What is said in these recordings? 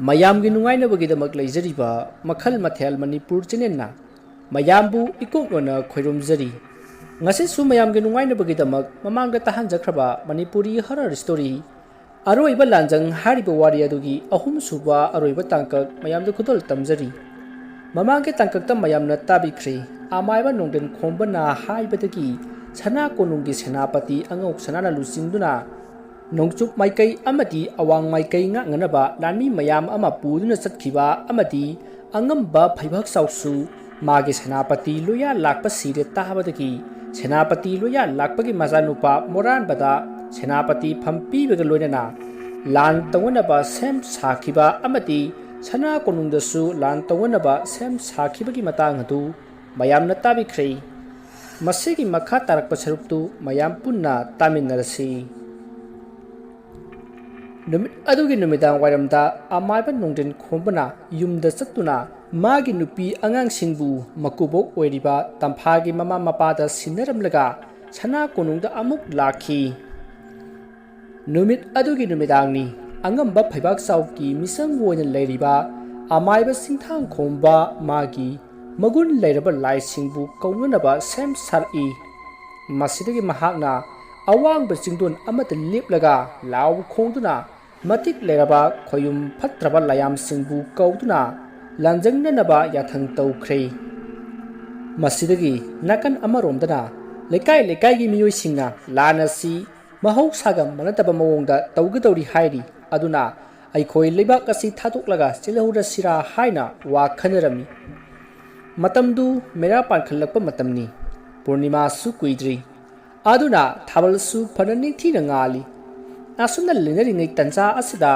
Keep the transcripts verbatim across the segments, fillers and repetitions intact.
ꯃꯌꯥꯝꯒꯤ ꯅꯨꯡꯉꯥꯏꯅꯕꯒꯤꯗꯃꯛ ꯂꯩꯖꯔꯤꯕ ꯃꯈꯜ ꯃꯊꯦꯜ ꯃꯅꯤꯄꯨꯔ ꯆꯦꯅꯦꯜꯅ ꯃꯌꯥꯝꯕꯨ ꯏꯀꯣꯛ ꯂꯣꯟꯅ ꯈꯣꯏꯔꯨꯝꯖꯔꯤ꯫ ꯉꯁꯤꯁꯨ ꯃꯌꯥꯝꯒꯤ ꯅꯨꯡꯉꯥꯏꯅꯕꯒꯤꯗꯃꯛ ꯃꯃꯥꯡꯗ ꯇꯥꯍꯟꯖꯈ꯭ꯔꯕ ꯃꯅꯤꯄꯨꯔꯤ ꯍꯣꯔꯔ ꯁ꯭ꯇꯣꯔꯤ ꯑꯔꯣꯏꯕ ꯂꯥꯟꯖꯪ ꯍꯥꯏꯔꯤꯕ ꯋꯥꯔꯤ ꯑꯗꯨꯒꯤ ꯑꯍꯨꯝꯁꯨꯕ ꯑꯔꯣꯏꯕ ꯇꯥꯡꯀꯛ ꯃꯌꯥꯝꯗ ꯈꯨꯗꯣꯜ ꯇꯝꯖꯔꯤ꯫ ꯃꯃꯥꯡꯒꯤ ꯇꯥꯡꯀꯛꯇ ꯃꯌꯥꯝꯅ ꯇꯥꯕꯤꯈ꯭ꯔꯦ꯫ ꯑꯃꯥꯏꯕ ꯅꯣꯡꯗꯦꯟ ꯈꯣꯝꯕꯅ ꯍꯥꯏꯕꯗꯒꯤ ꯁꯅꯥ ꯀꯣꯅꯨꯡꯒꯤ ꯁꯦꯅꯥꯄꯇꯤ ꯑꯉꯧ ꯁꯅꯥꯅ ꯂꯨꯆꯤꯡꯗꯨꯅ ꯅꯣꯡꯆꯨꯞ ꯃꯥꯏꯀꯩ ꯑꯃꯗꯤ ꯑꯋꯥꯡ ꯃꯥꯏꯀꯩ ꯉꯥꯛꯅꯅꯕ ꯂꯥꯟꯃꯤ ꯃꯌꯥꯝ ꯑꯃ ꯄꯨꯗꯨꯅ ꯆꯠꯈꯤꯕ ꯑꯃꯗꯤ ꯑꯉꯝꯕ ꯐꯩꯕꯥꯛ ꯆꯥꯎꯁꯨ ꯃꯥꯒꯤ ꯁꯦꯅꯥꯄꯇꯤ ꯂꯣꯌꯥ ꯂꯥꯛꯄ ꯁꯤꯔꯦ ꯇꯥꯕꯗꯒꯤ ꯁꯦꯅꯥꯄꯇꯤ ꯂꯣꯌꯥ ꯂꯥꯛꯄꯒꯤ ꯃꯆꯥꯅꯨꯄꯥ ꯃꯣꯔꯥꯟꯕꯗ ꯁꯦꯅꯥꯄꯇꯤ ꯐꯝ ꯄꯤꯕꯒ ꯂꯣꯏꯅꯅ ꯂꯥꯟ ꯇꯧꯅꯅꯕ ꯁꯦꯝ ꯁꯥꯈꯤꯕ ꯑꯃꯗꯤ ꯁꯅꯥ ꯀꯣꯅꯨꯡꯗꯁꯨ ꯂꯥꯟ ꯇꯧꯅꯅꯕ ꯁꯦꯝ ꯁꯥꯈꯤꯕꯒꯤ ꯃꯇꯥꯡ ꯑꯗꯨ ꯃꯌꯥꯝꯅ ꯇꯥꯕꯤꯈ꯭ꯔꯦ꯫ ꯃꯁꯤꯒꯤ ꯃꯈꯥ ꯇꯥꯔꯛꯄ ꯁꯔꯨꯛꯇꯨ ꯃꯌꯥꯝ ꯄꯨꯟꯅ ꯇꯥꯃꯤꯟꯅꯔꯁꯤ꯫ ꯅꯨꯃꯤꯠ ꯑꯗꯨꯒꯤ ꯅꯨꯃꯤꯗꯥꯡ ꯋꯥꯏꯔꯝꯗ ꯑꯃꯥꯏꯕ ꯅꯣꯡꯗꯦꯟ ꯈꯣꯝꯕꯅ ꯌꯨꯝꯗ ꯆꯠꯇꯨꯅ ꯃꯥꯒꯤ ꯅꯨꯄꯤ ꯑꯉꯥꯡꯁꯤꯡꯕꯨ ꯃꯀꯨꯕꯣꯛ ꯑꯣꯏꯔꯤꯕ ꯇꯝꯐꯥꯒꯤ ꯃꯃꯥ ꯃꯄꯥꯗ ꯁꯤꯟꯅꯔꯝꯂꯒ ꯁꯅꯥ ꯀꯣꯅꯨꯡꯗ ꯑꯃꯨꯛ ꯂꯥꯛꯈꯤ꯫ ꯅꯨꯃꯤꯠ ꯑꯗꯨꯒꯤ ꯅꯨꯃꯤꯗꯥꯡꯅꯤ꯫ ꯑꯉꯝꯕ ꯐꯩꯕꯥꯛ ꯆꯥꯎꯀꯤ ꯃꯤꯁꯪ ꯑꯣꯏꯅ ꯂꯩꯔꯤꯕ ꯑꯃꯥꯏꯕ ꯆꯤꯡꯊꯥꯡ ꯈꯣꯝꯕ ꯃꯥꯒꯤ ꯃꯒꯨꯟ ꯂꯩꯔꯕ ꯂꯥꯏꯁꯤꯡꯕꯨ ꯀꯧꯅꯅꯕ ꯁꯦꯝ ꯁꯥꯔꯛꯏ꯫ ꯃꯁꯤꯗꯒꯤ ꯃꯍꯥꯛꯅ ꯑꯋꯥꯡꯕ ꯆꯤꯡꯗꯣꯟ ꯑꯃꯗ ꯂꯦꯞꯂꯒ ꯂꯥꯎ ꯈꯣꯡꯗꯨꯅ ꯃꯇꯤꯛ ꯂꯩꯔꯕ ꯈꯣꯌꯨꯝ ꯐꯠꯇ꯭ꯔꯕ ꯂꯥꯏꯌꯥꯝꯁꯤꯡꯕꯨ ꯀꯧꯗꯨꯅ ꯂꯥꯟꯖꯪꯅꯅꯕ ꯌꯥꯊꯪ ꯇꯧꯈ꯭ꯔꯦ꯫ ꯃꯁꯤꯗꯒꯤ ꯅꯥꯀꯟ ꯑꯃꯔꯣꯝꯗꯅ ꯂꯩꯀꯥꯏ ꯂꯩꯀꯥꯏꯒꯤ ꯃꯤꯑꯣꯏꯁꯤꯡꯅ ꯂꯥꯟ ꯑꯁꯤ ꯃꯍꯧꯁꯥꯒ ꯃꯥꯟꯅꯗꯕ ꯃꯑꯣꯡꯗ ꯇꯧꯒꯗꯧꯔꯤ ꯍꯥꯏꯔꯤ꯫ ꯑꯗꯨꯅ ꯑꯩꯈꯣꯏ ꯂꯩꯕꯥꯛ ꯑꯁꯤ ꯊꯥꯗꯣꯛꯂꯒ ꯆꯦꯜꯍꯧꯔꯁꯤꯔꯥ ꯍꯥꯏꯅ ꯋꯥ ꯈꯟꯅꯔꯝꯃꯤ꯫ ꯃꯇꯝꯗꯨ ꯃꯦꯔꯥ ꯄꯥꯟꯈꯠꯂꯛꯄ ꯃꯇꯝꯅꯤ꯫ ꯄꯨꯔꯅꯤꯃꯥꯁꯨ ꯀꯨꯏꯗ꯭ꯔꯤ꯫ ꯑꯗꯨꯅ ꯊꯥꯕꯜꯁꯨ ꯐꯅ ꯅꯤꯡꯊꯤꯅ ꯉꯥꯜꯂꯤ꯫ ꯑꯁꯨꯝꯅ ꯂꯩꯅꯔꯤꯉꯩ ꯇꯟꯖꯥ ꯑꯁꯤꯗ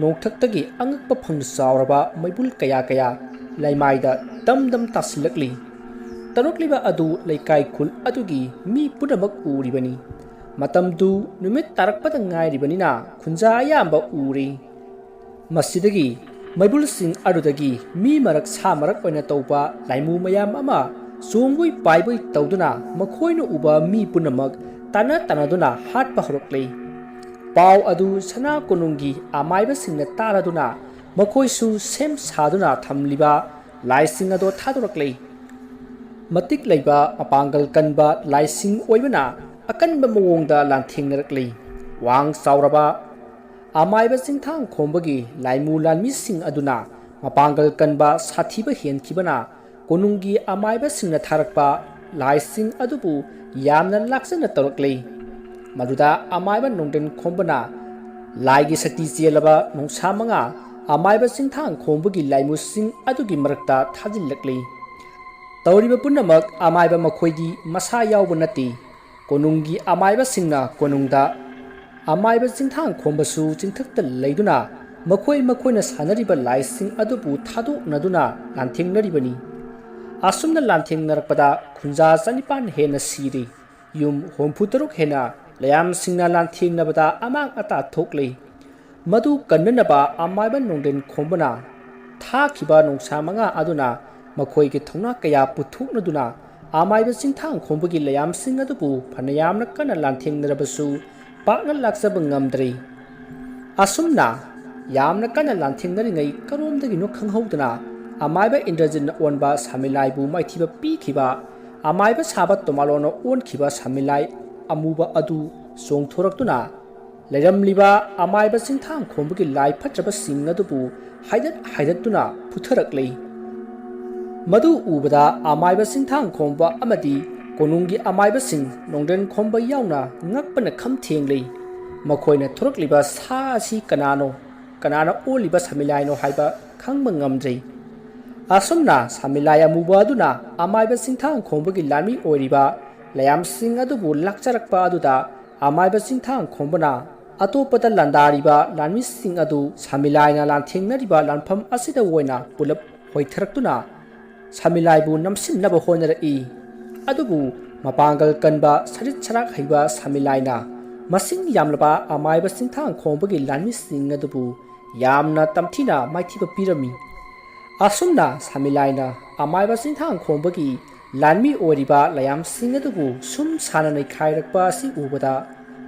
ꯅꯣꯡꯊꯛꯇꯒꯤ ꯑꯉꯛꯄ ꯐꯪꯅ ꯆꯥꯎꯔꯕ ꯃꯩꯕꯨꯜ ꯀꯌꯥ ꯀꯌꯥ ꯂꯩꯃꯥꯏꯗ ꯗꯝ ꯗꯝ ꯇꯥꯁꯤꯜꯂꯛꯂꯤ꯫ ꯇꯧꯔꯛꯂꯤꯕ ꯑꯗꯨ ꯂꯩꯀꯥꯏ ꯈꯨꯜ ꯑꯗꯨꯒꯤ ꯃꯤ ꯄꯨꯝꯅꯃꯛ ꯎꯔꯤꯕꯅꯤ꯫ ꯃꯇꯝꯗꯨ ꯅꯨꯃꯤꯠ ꯇꯥꯔꯛꯄꯗ ꯉꯥꯏꯔꯤꯕꯅꯤꯅ ꯈꯨꯟꯖꯥ ꯑꯌꯥꯝꯕ ꯎꯔꯤ꯫ ꯃꯁꯤꯗꯒꯤ ꯃꯩꯕꯨꯜꯁꯤꯡ ꯑꯗꯨꯗꯒꯤ ꯃꯤ ꯃꯔꯛ ꯁꯥ ꯃꯔꯛ ꯑꯣꯏꯅ ꯇꯧꯕ ꯂꯥꯏꯃꯨ ꯃꯌꯥꯝ ꯑꯃ ꯆꯣꯡꯕꯣꯏ ꯄꯥꯏꯕꯣꯏ ꯇꯧꯗꯨꯅ ꯃꯈꯣꯏꯅ ꯎꯕ ꯃꯤ ꯄꯨꯝꯅꯃꯛ ꯇꯥꯟꯅ ꯇꯥꯟꯅꯗꯨꯅ ꯍꯥꯠꯄ ꯍꯧꯔꯛꯂꯦ꯫ ꯄꯥꯎ ꯑꯗꯨ ꯁꯅꯥ ꯀꯣꯅꯨꯡꯒꯤ ꯑꯃꯥꯏꯕꯁꯤꯡꯅ ꯇꯥꯔꯗꯨꯅ ꯃꯈꯣꯏꯁꯨ ꯁꯦꯝ ꯁꯥꯗꯨꯅ ꯊꯝꯂꯤꯕ ꯂꯥꯏꯁꯤꯡ ꯑꯗꯣ ꯊꯥꯗꯣꯔꯛꯂꯤ꯫ ꯃꯇꯤꯛ ꯂꯩꯕ, ꯃꯄꯥꯡꯒꯜ ꯀꯟꯕ ꯂꯥꯏꯁꯤꯡ ꯑꯣꯏꯕꯅ ꯑꯀꯟꯕ ꯃꯑꯣꯡꯗ ꯂꯥꯟꯊꯦꯡꯅꯔꯛꯂꯤ꯫ ꯋꯥꯡ ꯆꯥꯎꯔꯕ ꯑꯃꯥꯏꯕ ꯆꯤꯡꯊꯥꯡ ꯈꯣꯝꯕꯒꯤ ꯂꯥꯏꯃꯨ ꯂꯥꯟꯃꯤꯁꯤꯡ ꯑꯗꯨꯅ ꯃꯄꯥꯡꯒꯜ ꯀꯟꯕ ꯁꯥꯊꯤꯕ ꯍꯦꯟꯈꯤꯕꯅ ꯀꯣꯅꯨꯡꯒꯤ ꯑꯃꯥꯏꯕꯁꯤꯡꯅ ꯊꯥꯔꯛꯄ ꯂꯥꯏꯁꯤꯡ ꯑꯗꯨꯕꯨ ꯌꯥꯝꯅ ꯂꯥꯛꯆꯅ ꯇꯧꯔꯛꯂꯤ꯫ ꯃꯗꯨꯗ ꯑꯃꯥꯏꯕ ꯅꯣꯡꯗꯦꯟ ꯈꯣꯝꯕꯅ ꯂꯥꯏꯒꯤ ꯁꯛꯇꯤ ꯆꯦꯜꯂꯕ ꯅꯣꯡꯁꯥ ꯃꯉꯥ ꯑꯃꯥꯏꯕ ꯆꯤꯡꯊꯥꯡ ꯈꯣꯝꯕꯒꯤ ꯂꯥꯏꯃꯨꯁꯤꯡ ꯑꯗꯨꯒꯤ ꯃꯔꯛꯇ ꯊꯥꯖꯤꯜꯂꯛꯂꯤ꯫ ꯇꯧꯔꯤꯕ ꯄꯨꯝꯅꯃꯛ ꯑꯃꯥꯏꯕ ꯃꯈꯣꯏꯗꯤ ꯃꯁꯥ ꯌꯥꯎꯕ ꯅꯠꯇꯦ꯫ ꯀꯣꯅꯨꯡꯒꯤ ꯑꯃꯥꯏꯕꯁꯤꯡꯅ ꯀꯣꯅꯨꯡꯗ ꯑꯃꯥꯏꯕ ꯆꯤꯡꯊꯥꯡ ꯈꯣꯝꯕꯁꯨ ꯆꯤꯡꯊꯛꯇ ꯂꯩꯗꯨꯅ ꯃꯈꯣꯏ ꯃꯈꯣꯏꯅ ꯁꯥꯟꯅꯔꯤꯕ ꯂꯥꯏꯁꯤꯡ ꯑꯗꯨꯕꯨ ꯊꯥꯗꯣꯛꯅꯗꯨꯅ ꯂꯥꯟꯊꯦꯡꯅꯔꯤꯕꯅꯤ꯫ ꯑꯁꯨꯝꯅ ꯂꯥꯟꯊꯦꯡꯅꯔꯛꯄꯗ ꯈꯨꯟꯖꯥ ꯆꯅꯤꯄꯥꯟ ꯍꯦꯟꯅ ꯁꯤꯔꯤ꯫ ꯌꯨꯝ ꯍꯨꯝꯐꯨꯇꯔꯨꯛ ꯍꯦꯟꯅ ꯂꯌꯥꯝꯁꯤꯡꯅ ꯂꯥꯟꯊꯦꯡꯅꯕꯗ ꯑꯃꯥꯡ ꯑꯇꯥ ꯊꯣꯛꯂꯤ꯫ ꯃꯗꯨ ꯀꯟꯅꯅꯕ ꯑꯃꯥꯏꯕ ꯅꯣꯡꯗꯦꯟ ꯈꯣꯝꯕꯅ ꯊꯥꯈꯤꯕ ꯅꯣꯡꯁꯥ ꯃꯉꯥ ꯑꯗꯨꯅ ꯃꯈꯣꯏꯒꯤ ꯊꯧꯅꯥ ꯀꯌꯥ ꯄꯨꯊꯣꯛꯅꯗꯨꯅ ꯑꯃꯥꯏꯕ ꯆꯤꯡꯊꯥꯡ ꯈꯣꯝꯕꯒꯤ ꯂꯌꯥꯝꯁꯤꯡ ꯑꯗꯨꯕꯨ ꯐꯅ ꯌꯥꯝꯅ ꯀꯟꯅ ꯂꯥꯟꯊꯦꯡꯅꯔꯕꯁꯨ ꯄꯥꯛꯅ ꯂꯥꯛꯆꯕ ꯉꯝꯗ꯭ꯔꯤ꯫ ꯑꯁꯨꯝꯅ ꯌꯥꯝꯅ ꯀꯟꯅ ꯂꯥꯟꯊꯦꯡꯅꯔꯤꯉꯩ ꯀꯔꯣꯝꯗꯒꯤꯅꯣ ꯈꯪꯍꯧꯗꯅ ꯑꯃꯥꯏꯕ ꯏꯟꯗ꯭ꯔꯖꯤꯠꯅ ꯑꯣꯟꯕ ꯁꯥꯃꯤꯂꯥꯏꯕꯨ ꯃꯥꯏꯊꯤꯕ ꯄꯤꯈꯤꯕ ꯑꯃꯥꯏꯕ ꯁꯥꯕ ꯇꯣꯃꯥꯂꯣꯅ ꯑꯣꯟꯈꯤꯕ ꯁꯥꯃꯤꯂꯥꯏ ꯑꯃꯨꯕ ꯑꯗꯨ ꯆꯣꯡꯊꯣꯔꯛꯇꯨꯅ ꯂꯩꯔꯝꯂꯤꯕ ꯑꯃꯥꯏꯕ ꯆꯤꯡꯊꯥꯡ ꯈꯣꯝꯕꯒꯤ ꯂꯥꯏ ꯐꯠꯇ꯭ꯔꯕꯁꯤꯡ ꯑꯗꯨꯕꯨ ꯍꯥꯏꯗꯠ ꯍꯥꯏꯗꯠꯇꯨꯅ ꯄꯨꯊꯔꯛꯂꯤ꯫ ꯃꯗꯨ ꯎꯕꯗ ꯑꯃꯥꯏꯕ ꯆꯤꯡꯊꯥꯡ ꯈꯣꯝꯕ ꯑꯃꯗꯤ ꯀꯣꯅꯨꯡꯒꯤ ꯑꯃꯥꯏꯕꯁꯤꯡ ꯅꯣꯡꯗ꯭ꯔꯦꯟ ꯈꯣꯝꯕ ꯌꯥꯎꯅ ꯉꯛꯄꯅ ꯈꯝ ꯊꯦꯡꯂꯤ꯫ ꯃꯈꯣꯏꯅ ꯊꯣꯔꯛꯂꯤꯕ ꯁꯥ ꯑꯁꯤ ꯀꯅꯥꯅꯣ, ꯀꯅꯥꯅ ꯑꯣꯜꯂꯤꯕ ꯁꯥꯃꯤꯂꯥꯏꯅꯣ ꯍꯥꯏꯕ ꯈꯪꯕ ꯉꯝꯗ꯭ꯔꯤ꯫ ꯑꯁꯨꯝꯅ ꯁꯥꯃꯤꯂꯥꯏ ꯑꯃꯨꯕ ꯑꯗꯨꯅ ꯑꯃꯥꯏꯕ ꯆꯤꯡꯊꯥꯡ ꯈꯣꯝꯕꯒꯤ ꯂꯥꯟꯃꯤ ꯑꯣꯏꯔꯤꯕ ꯂꯌꯥꯝꯁꯤꯡ ꯑꯗꯨꯕꯨ ꯂꯥꯛꯆꯔꯛꯄ ꯑꯗꯨꯗ ꯑꯃꯥꯏꯕ ꯆꯤꯡꯊꯥꯡ ꯈꯣꯝꯕꯅ ꯑꯇꯣꯞꯄꯗ ꯂꯥꯟꯗꯥꯔꯤꯕ ꯂꯥꯟꯃꯤꯁꯤꯡ ꯑꯗꯨ ꯁꯥꯃꯤꯂꯥꯏꯅ ꯂꯥꯟꯊꯦꯡꯅꯔꯤꯕ ꯂꯥꯟꯐꯝ ꯑꯁꯤꯗ ꯑꯣꯏꯅ ꯄꯨꯂꯞ ꯍꯣꯏꯊꯔꯛꯇꯨꯅ ꯁꯥꯃꯤꯂꯥꯏꯕꯨ ꯅꯝꯁꯤꯟꯅꯕ ꯍꯣꯠꯅꯔꯛꯏ꯫ ꯑꯗꯨꯕꯨ ꯃꯄꯥꯡꯒꯜ ꯀꯟꯕ ꯁꯔꯤꯠ ꯁꯔꯥꯛ ꯍꯩꯕ ꯁꯥꯃꯤꯂꯥꯏꯅ ꯃꯁꯤꯡ ꯌꯥꯝꯂꯕ ꯑꯃꯥꯏꯕ ꯆꯤꯡꯊꯥꯡ ꯈꯣꯝꯕꯒꯤ ꯂꯥꯟꯃꯤꯁꯤꯡ ꯑꯗꯨꯕꯨ ꯌꯥꯝꯅ ꯇꯝꯊꯤꯅ ꯃꯥꯏꯊꯤꯕ ꯄꯤꯔꯝꯃꯤ꯫ ꯑꯁꯨꯝꯅ ꯁꯥꯃꯤꯂꯥꯏꯅ ꯑꯃꯥꯏꯕ ꯆꯤꯡꯊꯥꯡ ꯈꯣꯝꯕꯒꯤ ꯂꯥꯟꯃꯤ ꯑꯣꯏꯔꯤꯕ ꯂꯌꯥꯝꯁꯤꯡ ꯑꯗꯨꯕꯨ ꯁꯨꯝ ꯁꯥꯟꯅ ꯅꯩꯈꯥꯏꯔꯛꯄ ꯑꯁꯤ ꯎꯕꯗ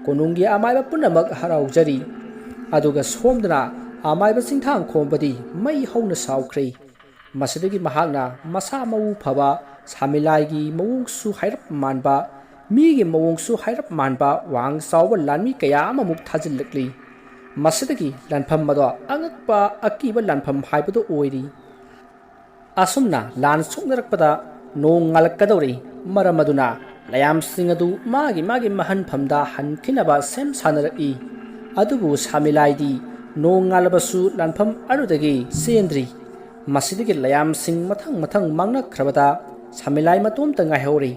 ꯀꯣꯅꯨꯡꯒꯤ ꯑꯃꯥꯏꯕ ꯄꯨꯝꯅꯃꯛ ꯍꯔꯥꯎꯖꯔꯤ꯫ ꯑꯗꯨꯒ ꯁꯣꯝꯗꯅ ꯑꯃꯥꯏꯕ ꯆꯤꯡꯊꯥꯡ ꯈꯣꯝꯕꯗꯤ ꯃꯩ ꯍꯧꯅ ꯁꯥꯎꯈ꯭ꯔꯦ꯫ ꯃꯁꯤꯗꯒꯤ ꯃꯍꯥꯛꯅ ꯃꯁꯥ ꯃꯎ ꯐꯕ, ꯁꯥꯃꯤꯂꯥꯏꯒꯤ ꯃꯑꯣꯡꯁꯨ ꯍꯥꯏꯔꯞ ꯃꯥꯟꯕ, ꯃꯤꯒꯤ ꯃꯑꯣꯡꯁꯨ ꯍꯥꯏꯔꯞ ꯃꯥꯟꯕ ꯋꯥꯡ ꯆꯥꯎꯕ ꯂꯥꯟꯃꯤ ꯀꯌꯥ ꯑꯃꯃꯨꯛ ꯊꯥꯖꯤꯜꯂꯛꯂꯤ꯫ ꯃꯁꯤꯗꯒꯤ ꯂꯥꯟꯐꯝ ꯑꯗꯣ ꯑꯉꯛꯄ ꯑꯀꯤꯕ ꯂꯥꯟꯐꯝ ꯍꯥꯏꯕꯗꯨ ꯑꯣꯏꯔꯤ꯫ ꯑꯁꯨꯝꯅ ꯂꯥꯟ ꯁꯣꯛꯅꯔꯛꯄꯗ ꯅꯣꯡ ꯉꯥꯜꯂꯛꯀꯗꯧꯔꯤ꯫ ꯃꯔꯝ ꯑꯗꯨꯅ ꯂꯌꯥꯝꯁꯤꯡ ꯑꯗꯨ ꯃꯥꯒꯤ ꯃꯥꯒꯤ ꯃꯍꯟꯐꯝꯗ ꯍꯟꯈꯤꯅꯕ ꯁꯦꯝ ꯁꯥꯅꯔꯛꯏ꯫ ꯑꯗꯨꯕꯨ ꯁꯥꯃꯤꯂꯥꯏꯗꯤ ꯅꯣꯡ ꯉꯥꯜꯂꯕꯁꯨ ꯂꯥꯟꯐꯝ ꯑꯗꯨꯗꯒꯤ ꯆꯦꯟꯗ꯭ꯔꯤ꯫ ꯃꯁꯤꯗꯒꯤ ꯂꯌꯥꯝꯁꯤꯡ ꯃꯊꯪ ꯃꯊꯪ ꯃꯥꯡꯅꯈ꯭ꯔꯕꯗ ꯁꯥꯃꯤꯂꯥꯏ ꯃꯇꯣꯝꯇ ꯉꯥꯏꯍꯧꯔꯤ꯫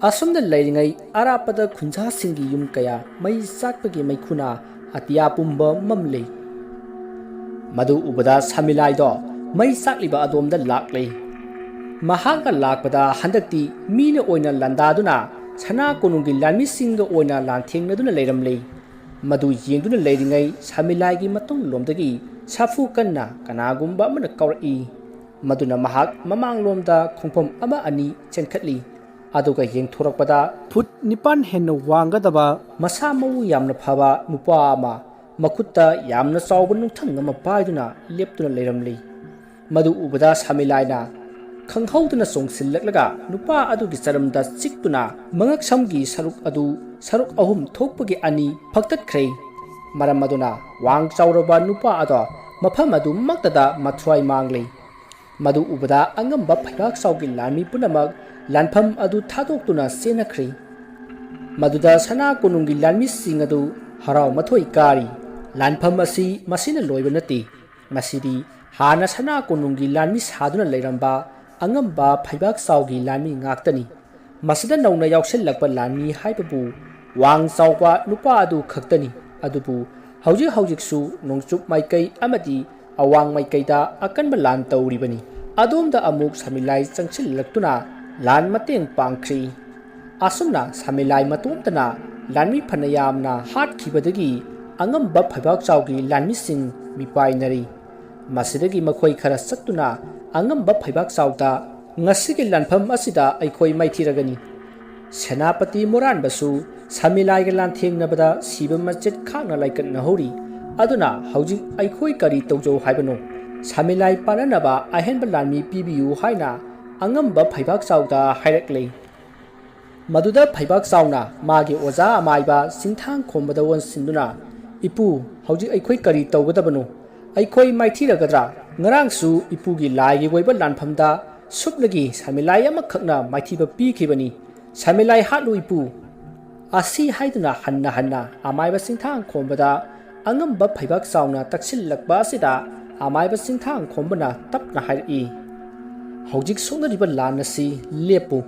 ꯑꯁꯨꯝꯅ ꯂꯩꯔꯤꯉꯩ ꯑꯔꯥꯞꯄꯗ ꯈꯨꯟꯖꯥꯁꯤꯡꯒꯤ ꯌꯨꯝ ꯀꯌꯥ ꯃꯩ ꯆꯥꯛꯄꯒꯤ ꯃꯩꯈꯨꯅ ꯑꯇꯤꯌꯥ ꯄꯨꯝꯕ ꯃꯝꯂꯤ꯫ ꯃꯗꯨ ꯎꯕꯗ ꯁꯥꯃꯤꯂꯥꯏꯗꯣ ꯃꯩ ꯆꯥꯛꯂꯤꯕ ꯑꯗꯣꯝꯗ ꯂꯥꯛꯂꯤ꯫ ꯃꯍꯥꯛꯅ ꯂꯥꯛꯄꯗ ꯍꯟꯗꯛꯇꯤ ꯃꯤꯅ ꯑꯣꯏꯅ ꯂꯥꯟꯗꯥꯗꯨꯅ ꯁꯅꯥ ꯀꯣꯅꯨꯡꯒꯤ ꯂꯥꯟꯃꯤꯁꯤꯡꯒ ꯑꯣꯏꯅ ꯂꯥꯟꯊꯦꯡꯅꯗꯨꯅ ꯂꯩꯔꯝꯂꯤ꯫ ꯃꯗꯨ ꯌꯦꯡꯗꯨꯅ ꯂꯩꯔꯤꯉꯩ ꯁꯥꯃꯤꯂꯥꯏꯒꯤ ꯃꯇꯨꯡꯂꯣꯝꯗꯒꯤ ꯁꯥꯐꯨ ꯀꯟꯅ ꯀꯅꯥꯒꯨꯝꯕ ꯑꯃꯅ ꯀꯧꯔꯛꯏ꯫ ꯃꯗꯨꯅ ꯃꯍꯥꯛ ꯃꯃꯥꯡꯂꯣꯝꯗ ꯈꯣꯡꯐꯝ ꯑꯃ ꯑꯅꯤ ꯆꯦꯟꯈꯠꯂꯤ꯫ ꯑꯗꯨꯒ ꯌꯦꯡꯊꯣꯔꯛꯄꯗ ꯐꯨꯠ ꯅꯤꯄꯥꯟ ꯍꯦꯟꯅ ꯋꯥꯡꯒꯗꯕ, ꯃꯁꯥ ꯃꯎ ꯌꯥꯝꯅ ꯐꯕ ꯅꯨꯄꯥ ꯑꯃ ꯃꯈꯨꯠꯇ ꯌꯥꯝꯅ ꯆꯥꯎꯕ ꯅꯨꯡꯊꯪ ꯑꯃ ꯄꯥꯏꯗꯨꯅ ꯂꯦꯞꯇꯨꯅ ꯂꯩꯔꯝꯂꯤ꯫ ꯃꯗꯨ ꯎꯕꯗ ꯁꯥꯃꯤꯂꯥꯏꯅ ꯈꯪꯍꯧꯗꯅ ꯆꯣꯡꯁꯤꯜꯂꯛꯂꯒ ꯅꯨꯄꯥ ꯑꯗꯨꯒꯤ ꯆꯔꯝꯗ ꯆꯤꯛꯇꯨꯅ ꯃꯉꯛꯁꯝꯒꯤ ꯁꯔꯨꯛ ꯑꯗꯨ ꯁꯔꯨꯛ ꯑꯍꯨꯝ ꯊꯣꯛꯄꯒꯤ ꯑꯅꯤ ꯐꯛꯇꯠꯈ꯭ꯔꯦ꯫ ꯃꯔꯝ ꯑꯗꯨꯅ ꯋꯥꯡ ꯆꯥꯎꯔꯕ ꯅꯨꯄꯥ ꯑꯗꯣ ꯃꯐꯝ ꯑꯗꯨꯃꯛꯇꯗ ꯃꯊ꯭ꯋꯥꯏ ꯃꯥꯡꯂꯤ꯫ ꯃꯗꯨ ꯎꯕꯗ ꯑꯉꯝꯕ ꯐꯩꯕꯥꯛ ꯆꯥꯎꯒꯤ ꯂꯥꯟꯃꯤ ꯄꯨꯝꯅꯃꯛ ꯂꯥꯟꯐꯝ ꯑꯗꯨ ꯊꯥꯗꯣꯛꯇꯨꯅ ꯆꯦꯟꯅꯈ꯭ꯔꯤ꯫ ꯃꯗꯨꯗ ꯁꯅꯥ ꯀꯣꯅꯨꯡꯒꯤ ꯂꯥꯟꯃꯤꯁꯤꯡ ꯑꯗꯨ ꯍꯔꯥꯎ ꯃꯊꯣꯏ ꯀꯥꯔꯤ꯫ ꯂꯥꯟꯐꯝ ꯑꯁꯤ ꯃꯁꯤꯅ ꯂꯣꯏꯕ ꯅꯠꯇꯦ꯫ ꯃꯁꯤꯗꯤ ꯍꯥꯟꯅ ꯁꯅꯥ ꯀꯣꯅꯨꯡꯒꯤ ꯂꯥꯟꯃꯤ ꯁꯥꯗꯨꯅ ꯂꯩꯔꯝꯕ ꯑꯉꯝꯕ ꯐꯩꯕꯥꯛ ꯆꯥꯎꯒꯤ ꯂꯥꯟꯃꯤ ꯉꯥꯛꯇꯅꯤ꯫ ꯃꯁꯤꯗ ꯅꯧꯅ ꯌꯥꯎꯁꯤꯜꯂꯛꯄ ꯂꯥꯟꯃꯤ ꯍꯥꯏꯕꯕꯨ ꯋꯥꯡ ꯆꯥꯎꯕ ꯅꯨꯄꯥ ꯑꯗꯨ ꯈꯛꯇꯅꯤ꯫ ꯑꯗꯨꯕꯨ ꯍꯧꯖꯤꯛ ꯍꯧꯖꯤꯛꯁꯨ ꯅꯣꯡꯆꯨꯞ ꯃꯥꯏꯀꯩ ꯑꯃꯗꯤ ꯑꯋꯥꯡ ꯃꯥꯏꯀꯩꯗ ꯑꯀꯟꯕ ꯂꯥꯟ ꯇꯧꯔꯤꯕꯅꯤ꯫ ꯑꯗꯣꯝꯗ ꯑꯃꯨꯛ ꯁꯥꯃꯤꯂꯥꯏ ꯆꯪꯁꯤꯜꯂꯛꯇꯨꯅ ꯂꯥꯟ ꯃꯇꯦꯡ ꯄꯥꯡꯈ꯭ꯔꯤ꯫ ꯑꯁꯨꯝꯅ ꯁꯥꯃꯤꯂꯥꯏ ꯃꯇꯣꯝꯇꯅ ꯂꯥꯟꯃꯤ ꯐꯅ ꯌꯥꯝꯅ ꯍꯥꯠꯈꯤꯕꯗꯒꯤ ꯑꯉꯝꯕ ꯐꯩꯕꯥꯛ ꯆꯥꯎꯒꯤ ꯂꯥꯟꯃꯤꯁꯤꯡ ꯃꯤꯄꯥꯏꯅꯔꯤ꯫ ꯃꯁꯤꯗꯒꯤ ꯃꯈꯣꯏ ꯈꯔ ꯆꯠꯇꯨꯅ ꯑꯉꯝꯕ ꯐꯩꯕꯥꯛ ꯆꯥꯎꯗ ꯉꯁꯤꯒꯤ ꯂꯥꯟꯐꯝ ꯑꯁꯤꯗ ꯑꯩꯈꯣꯏ ꯃꯥꯏꯊꯤꯔꯒꯅꯤ꯫ ꯁꯦꯅꯥꯄꯇꯤ ꯃꯣꯔꯥꯟꯕꯁꯨ ꯁꯥꯃꯤꯂꯥꯏꯒ ꯂꯥꯟꯊꯦꯡꯅꯕꯗ ꯁꯤꯕ ꯃꯆꯦꯠ ꯈꯥꯛꯅ ꯂꯥꯏꯀꯠꯅꯍꯧꯔꯤ꯫ ꯑꯗꯨꯅ ꯍꯧꯖꯤꯛ ꯑꯩꯈꯣꯏ ꯀꯔꯤ ꯇꯧꯖꯧ ꯍꯥꯏꯕꯅꯣ? ꯁꯥꯃꯤꯂꯥꯏ ꯄꯥꯟꯅꯅꯕ ꯑꯍꯦꯟꯕ ꯂꯥꯟꯃꯤ ꯄꯤꯕꯤꯌꯨ ꯍꯥꯏꯅ ꯑꯉꯝꯕ ꯐꯩꯕꯥꯛ ꯆꯥꯎꯗ ꯍꯥꯏꯔꯛꯂꯦ꯫ ꯃꯗꯨꯗ ꯐꯩꯕꯥꯛ ꯆꯥꯎꯅ ꯃꯥꯒꯤ ꯑꯣꯖꯥ ꯑꯃꯥꯏꯕ ꯆꯤꯡꯊꯥꯡ ꯈꯣꯝꯕꯗ ꯑꯣꯟꯁꯤꯟꯗꯨꯅ, "ꯏꯄꯨ, ꯍꯧꯖꯤꯛ ꯑꯩꯈꯣꯏ ꯀꯔꯤ ꯇꯧꯒꯗꯕꯅꯣ? ꯑꯩꯈꯣꯏ ꯃꯥꯏꯊꯤꯔꯒꯗ꯭ꯔꯥ? ꯉꯔꯥꯡꯁꯨ ꯏꯄꯨꯒꯤ ꯂꯥꯏꯒꯤ ꯑꯣꯏꯕ ꯂꯥꯟꯐꯝꯗ ꯁꯨꯞꯅꯒꯤ ꯁꯥꯃꯤꯂꯥꯏ ꯑꯃꯈꯛꯅ ꯃꯥꯏꯊꯤꯕ ꯄꯤꯈꯤꯕꯅꯤ꯫ ꯁꯥꯃꯤꯂꯥꯏ ꯍꯥꯠꯂꯨ, ꯏꯄꯨ!" ꯑꯁꯤ ꯍꯥꯏꯗꯨꯅ ꯍꯟꯅ ꯍꯟꯅ ꯑꯃꯥꯏꯕ ꯆꯤꯡꯊꯥꯡ ꯈꯣꯝꯕꯗ ꯑꯉꯝꯕ ꯐꯩꯕꯥꯛ ꯆꯥꯎꯅ ꯇꯛꯁꯤꯜꯂꯛꯄ ꯑꯁꯤꯗ ꯑꯃꯥꯏꯕ ꯆꯤꯡꯊꯥꯡ ꯈꯣꯝꯕꯅ ꯇꯞꯅ ꯍꯥꯏꯔꯛꯏ, "ꯍꯧꯖꯤꯛ ꯁꯣꯛꯅꯔꯤꯕ ꯂꯥꯟ ꯑꯁꯤ ꯂꯦꯞꯄꯨ꯫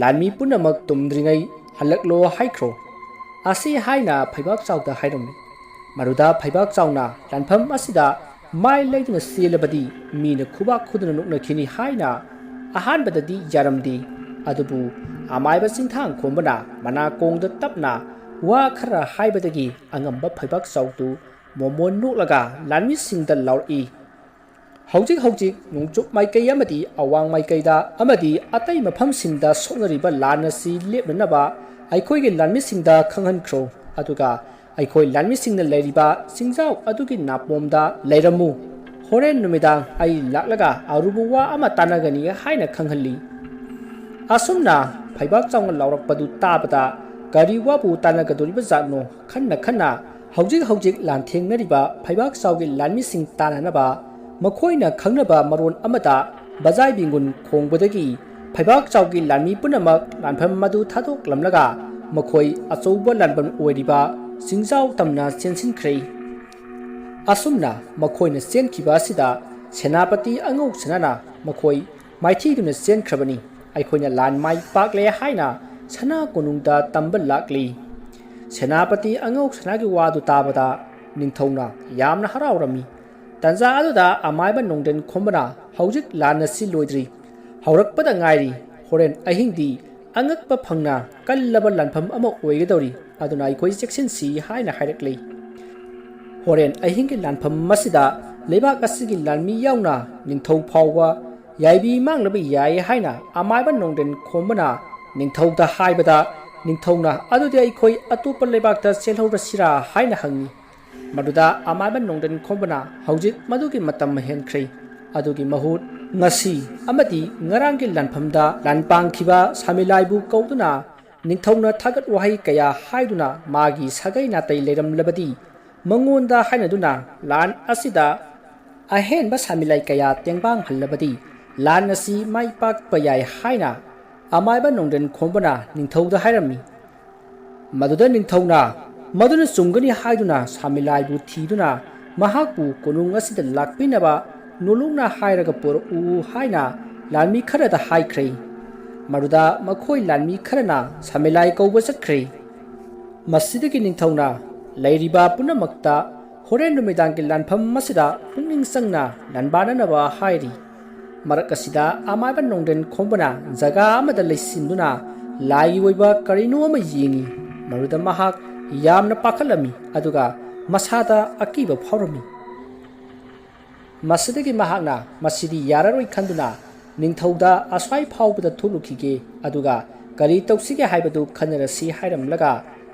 ꯂꯥꯟꯃꯤ ꯄꯨꯝꯅꯃꯛ ꯇꯨꯝꯗ꯭ꯔꯤꯉꯩ ꯍꯜꯂꯛꯂꯣ ꯍꯥꯏꯈ꯭ꯔꯣ꯫" ꯑꯁꯤ ꯍꯥꯏꯅ ꯐꯩꯕꯥꯛ ꯆꯥꯎꯗ ꯍꯥꯏꯔꯝꯃꯤ꯫ ꯃꯗꯨꯗ ꯐꯩꯕꯥꯛ ꯆꯥꯎꯅ ꯂꯥꯟꯐꯝ ꯑꯁꯤꯗ ꯃꯥꯏ ꯂꯩꯗꯨꯅ ꯆꯦꯜꯂꯕꯗꯤ ꯃꯤꯅ ꯈꯨꯕꯥꯛ ꯈꯨꯗꯅ ꯅꯣꯛꯅꯈꯤꯅꯤ ꯍꯥꯏꯅ ꯑꯍꯥꯟꯕꯗꯗꯤ ꯌꯥꯔꯝꯗꯦ꯫ ꯑꯗꯨꯕꯨ ꯑꯃꯥꯏꯕ ꯆꯤꯡꯊꯥꯡ ꯈꯣꯝꯕꯅ ꯃꯅꯥꯀꯣꯡꯗ ꯇꯞꯅ ꯋꯥ ꯈꯔ ꯍꯥꯏꯕꯗꯒꯤ ꯑꯉꯝꯕ ꯐꯩꯕꯥꯛ ꯆꯥꯎꯗꯨ ꯃꯣꯃꯣꯟ ꯅꯣꯛꯂꯒ ꯂꯥꯟꯃꯤꯁꯤꯡꯗ ꯂꯥꯎꯔꯛꯏ, "ꯍꯧꯖꯤꯛ ꯍꯧꯖꯤꯛ ꯅꯣꯡꯆꯨꯞ ꯃꯥꯏꯀꯩ ꯑꯃꯗꯤ ꯑꯋꯥꯡ ꯃꯥꯏꯀꯩꯗ ꯑꯃꯗꯤ ꯑꯇꯩ ꯃꯐꯝꯁꯤꯡꯗ ꯁꯣꯛꯅꯔꯤꯕ ꯂꯥꯟ ꯑꯁꯤ ꯂꯦꯞꯅꯅꯕ ꯑꯩꯈꯣꯏꯒꯤ ꯂꯥꯟꯃꯤꯁꯤꯡꯗ ꯈꯪꯍꯟꯈ꯭ꯔꯣ꯫ ꯑꯗꯨꯒ ꯑꯩꯈꯣꯏ ꯂꯥꯟꯃꯤꯁꯤꯡꯅ ꯂꯩꯔꯤꯕ ꯆꯤꯡꯖꯥꯎ ꯑꯗꯨꯒꯤ ꯅꯥꯄꯣꯝꯗ ꯂꯩꯔꯝꯃꯨ꯫ ꯍꯣꯔꯦꯟ ꯅꯨꯃꯤꯗꯥꯡ ꯑꯩ ꯂꯥꯛꯂꯒ ꯑꯔꯨꯕ ꯋꯥ ꯑꯃ ꯇꯥꯟꯅꯒꯅꯤ" ꯍꯥꯏꯅ ꯈꯪꯍꯜꯂꯤ꯫ ꯑꯁꯨꯝꯅ ꯐꯩꯕꯥꯛ ꯆꯥꯎꯅ ꯂꯥꯎꯔꯛꯄꯗꯨ ꯇꯥꯕꯗ ꯀꯔꯤ ꯋꯥꯕꯨ ꯇꯥꯟꯅꯒꯗꯧꯔꯤꯕ ꯖꯥꯠꯅꯣ ꯈꯟꯅ ꯈꯟꯅ ꯍꯧꯖꯤꯛ ꯍꯧꯖꯤꯛ ꯂꯥꯟꯊꯦꯡꯅꯔꯤꯕ ꯐꯩꯕꯥꯛ ꯆꯥꯎꯒꯤ ꯂꯥꯟꯃꯤꯁꯤꯡ ꯇꯥꯟꯅꯅꯕ ꯃꯈꯣꯏꯅ ꯈꯪꯅꯕ ꯃꯔꯣꯟ ꯑꯃꯗ ꯕꯖꯥꯏ ꯕꯤꯡꯒꯨꯟ ꯈꯣꯡꯕꯗꯒꯤ ꯐꯩꯕꯥꯛ ꯆꯥꯎꯒꯤ ꯂꯥꯟꯃꯤ ꯄꯨꯝꯅꯃꯛ ꯂꯥꯟꯐꯝ ꯑꯗꯨ ꯊꯥꯗꯣꯛꯂꯝꯂꯒ ꯃꯈꯣꯏ ꯑꯆꯧꯕ ꯂꯥꯟꯕꯟ ꯑꯣꯏꯔꯤꯕ ꯆꯤꯡꯖꯥꯎ ꯇꯝꯅ ꯆꯦꯟꯁꯤꯟꯈ꯭ꯔꯦ꯫ ꯑꯁꯨꯝꯅ ꯃꯈꯣꯏꯅ ꯆꯦꯟꯈꯤꯕ ꯑꯁꯤꯗ ꯁꯦꯅꯥꯄꯇꯤ ꯑꯉꯧ ꯁꯅꯥꯅ ꯃꯈꯣꯏ ꯃꯥꯏꯊꯤꯗꯨꯅ ꯆꯦꯟꯈ꯭ꯔꯕꯅꯤ꯫ ꯑꯩꯈꯣꯏꯅ ꯂꯥꯟ ꯃꯥꯏ ꯄꯥꯛꯂꯦ ꯍꯥꯏꯅ ꯁꯅꯥ ꯀꯣꯅꯨꯡꯗ ꯇꯝꯕ ꯂꯥꯛꯂꯤ꯫ ꯁꯦꯅꯥꯄꯇꯤ ꯑꯉꯧ ꯁꯅꯥꯒꯤ ꯋꯥꯗꯨ ꯇꯥꯕꯗ ꯅꯤꯡꯊꯧꯅ ꯌꯥꯝꯅ ꯍꯔꯥꯎꯔꯝꯃꯤ꯫ ꯇꯟꯖꯥ ꯑꯗꯨꯗ ꯑꯃꯥꯏꯕ ꯅꯣꯡꯗꯦꯟ ꯈꯣꯝꯕꯅ, "ꯍꯧꯖꯤꯛ ꯂꯥꯟ ꯑꯁꯤ ꯂꯣꯏꯗ꯭ꯔꯤ, ꯍꯧꯔꯛꯄꯗ ꯉꯥꯏꯔꯤ꯫ ꯍꯣꯔꯦꯟ ꯑꯍꯤꯡꯗꯤ ꯑꯉꯛꯄ ꯐꯪꯅ ꯀꯜꯂꯕ ꯂꯥꯟꯐꯝ ꯑꯃ ꯑꯣꯏꯒꯗꯧꯔꯤ, ꯑꯗꯨꯅ ꯑꯩꯈꯣꯏ ꯆꯦꯛꯁꯤꯟꯁꯤ" ꯍꯥꯏꯅ ꯍꯥꯏꯔꯛꯂꯤ꯫ ꯍꯣꯔꯦꯟ ꯑꯍꯤꯡꯒꯤ ꯂꯥꯟꯐꯝ ꯑꯁꯤꯗ ꯂꯩꯕꯥꯛ ꯑꯁꯤꯒꯤ ꯂꯥꯟꯃꯤ ꯌꯥꯎꯅ ꯅꯤꯡꯊꯧ ꯐꯥꯎꯕ ꯌꯥꯏꯕꯤ ꯃꯥꯡꯂꯕ ꯌꯥꯏ ꯍꯥꯏꯅ ꯑꯃꯥꯏꯕ ꯅꯣꯡꯗꯦꯟ ꯈꯣꯝꯕꯅ ꯅꯤꯡꯊꯧꯗ ꯍꯥꯏꯕꯗ, ꯅꯤꯡꯊꯧꯅ, "ꯑꯗꯨꯗꯤ ꯑꯩꯈꯣꯏ ꯑꯇꯣꯞꯄ ꯂꯩꯕꯥꯛꯇ ꯆꯦꯜꯍꯧꯔꯁꯤꯔꯥ?" ꯍꯥꯏꯅ ꯍꯪꯉꯤ꯫ ꯃꯗꯨꯗ ꯑꯃꯥꯏꯕ ꯅꯣꯡꯗꯦꯟ ꯈꯣꯝꯕꯅ ꯍꯧꯖꯤꯛ ꯃꯗꯨꯒꯤ ꯃꯇꯝ ꯍꯦꯟꯈ꯭ꯔꯦ, ꯑꯗꯨꯒꯤ ꯃꯍꯨꯠ ꯉꯁꯤ ꯑꯃꯗꯤ ꯉꯔꯥꯡꯒꯤ ꯂꯥꯟꯐꯝꯗ ꯂꯥꯟ ꯄꯥꯡꯈꯤꯕ ꯁꯥꯃꯤꯂꯥꯏꯕꯨ ꯀꯧꯗꯨꯅ ꯅꯤꯡꯊꯧꯅ ꯊꯥꯒꯠ ꯋꯥꯍꯩ ꯀꯌꯥ ꯍꯥꯏꯗꯨꯅ ꯃꯥꯒꯤ ꯁꯥꯒꯩ ꯅꯥꯇꯩ ꯂꯩꯔꯝꯂꯕꯗꯤ ꯃꯉꯣꯟꯗ ꯍꯥꯏꯅꯗꯨꯅ ꯂꯥꯟ ꯑꯁꯤꯗ ꯑꯍꯦꯟꯕ ꯁꯥꯃꯤꯂꯥꯏ ꯀꯌꯥ ꯇꯦꯡꯕꯥꯡꯍꯜꯂꯕꯗꯤ ꯂꯥꯟ ꯑꯁꯤ ꯃꯥꯏ ꯄꯥꯛꯄ ꯌꯥꯏ ꯍꯥꯏꯅ ꯑꯃꯥꯏꯕ ꯅꯣꯡꯗꯦꯟ ꯈꯣꯝꯕꯅ ꯅꯤꯡꯊꯧꯗ ꯍꯥꯏꯔꯝꯃꯤ꯫ ꯃꯗꯨꯗ ꯅꯤꯡꯊꯧꯅ ꯃꯗꯨꯅ ꯆꯨꯝꯒꯅꯤ ꯍꯥꯏꯗꯨꯅ ꯁꯥꯃꯤꯂꯥꯏꯕꯨ ꯊꯤꯗꯨꯅ ꯃꯍꯥꯛꯄꯨ ꯀꯣꯅꯨꯡ ꯑꯁꯤꯗ ꯂꯥꯛꯄꯤꯅꯕ ꯅꯣꯂꯨꯛꯅ ꯍꯥꯏꯔꯒ ꯄꯨꯔꯛꯎ ꯍꯥꯏꯅ ꯂꯥꯟꯃꯤ ꯈꯔꯗ ꯍꯥꯏꯈ꯭ꯔꯦ꯫ ꯃꯗꯨꯗ ꯃꯈꯣꯏ ꯂꯥꯟꯃꯤ ꯈꯔꯅ ꯁꯥꯃꯤꯂꯥꯏ ꯀꯧꯕ ꯆꯠꯈ꯭ꯔꯦ꯫ ꯃꯁꯤꯗꯒꯤ ꯅꯤꯡꯊꯧꯅ ꯂꯩꯔꯤꯕ ꯄꯨꯝꯅꯃꯛꯇ ꯍꯣꯔꯦꯟ ꯅꯨꯃꯤꯗꯥꯡꯒꯤ ꯂꯥꯟꯐꯝ ꯑꯁꯤꯗ ꯄꯨꯛꯅꯤꯡ ꯆꯪꯅ ꯂꯥꯟꯕꯥꯟꯅꯅꯕ ꯍꯥꯏꯔꯤ꯫ ꯃꯔꯛ ꯑꯁꯤꯗ ꯑꯃꯥꯏꯕ ꯅꯣꯡꯗꯦꯟ ꯈꯣꯝꯕꯅ ꯖꯒꯥ ꯑꯃꯗ ꯂꯩꯁꯤꯟꯗꯨꯅ ꯂꯥꯏꯒꯤ ꯑꯣꯏꯕ ꯀꯔꯤꯅꯣ ꯑꯃ ꯌꯦꯡꯉꯤ꯫ ꯃꯗꯨꯗ ꯃꯍꯥꯛ ꯌꯥꯝꯅ ꯄꯥꯈꯠꯂꯝꯃꯤ, ꯑꯗꯨꯒ ꯃꯁꯥꯗ ꯑꯀꯤꯕ ꯐꯥꯎꯔꯝꯃꯤ꯫ ꯃꯁꯤꯗꯒꯤ ꯃꯍꯥꯛꯅ ꯃꯁꯤꯗꯤ ꯌꯥꯔꯔꯣꯏ ꯈꯟꯗꯨꯅ ꯅꯤꯡꯊꯧꯗ ꯑꯁ꯭ꯋꯥꯏ ꯐꯥꯎꯕꯗ ꯊꯣꯛꯂꯨꯈꯤꯒꯦ, ꯑꯗꯨꯒ ꯀꯔꯤ ꯇꯧꯁꯤꯒꯦ ꯍꯥꯏꯕꯗꯨ ꯈꯟꯅꯔꯁꯤ ꯍꯥꯏꯔꯝꯂꯒ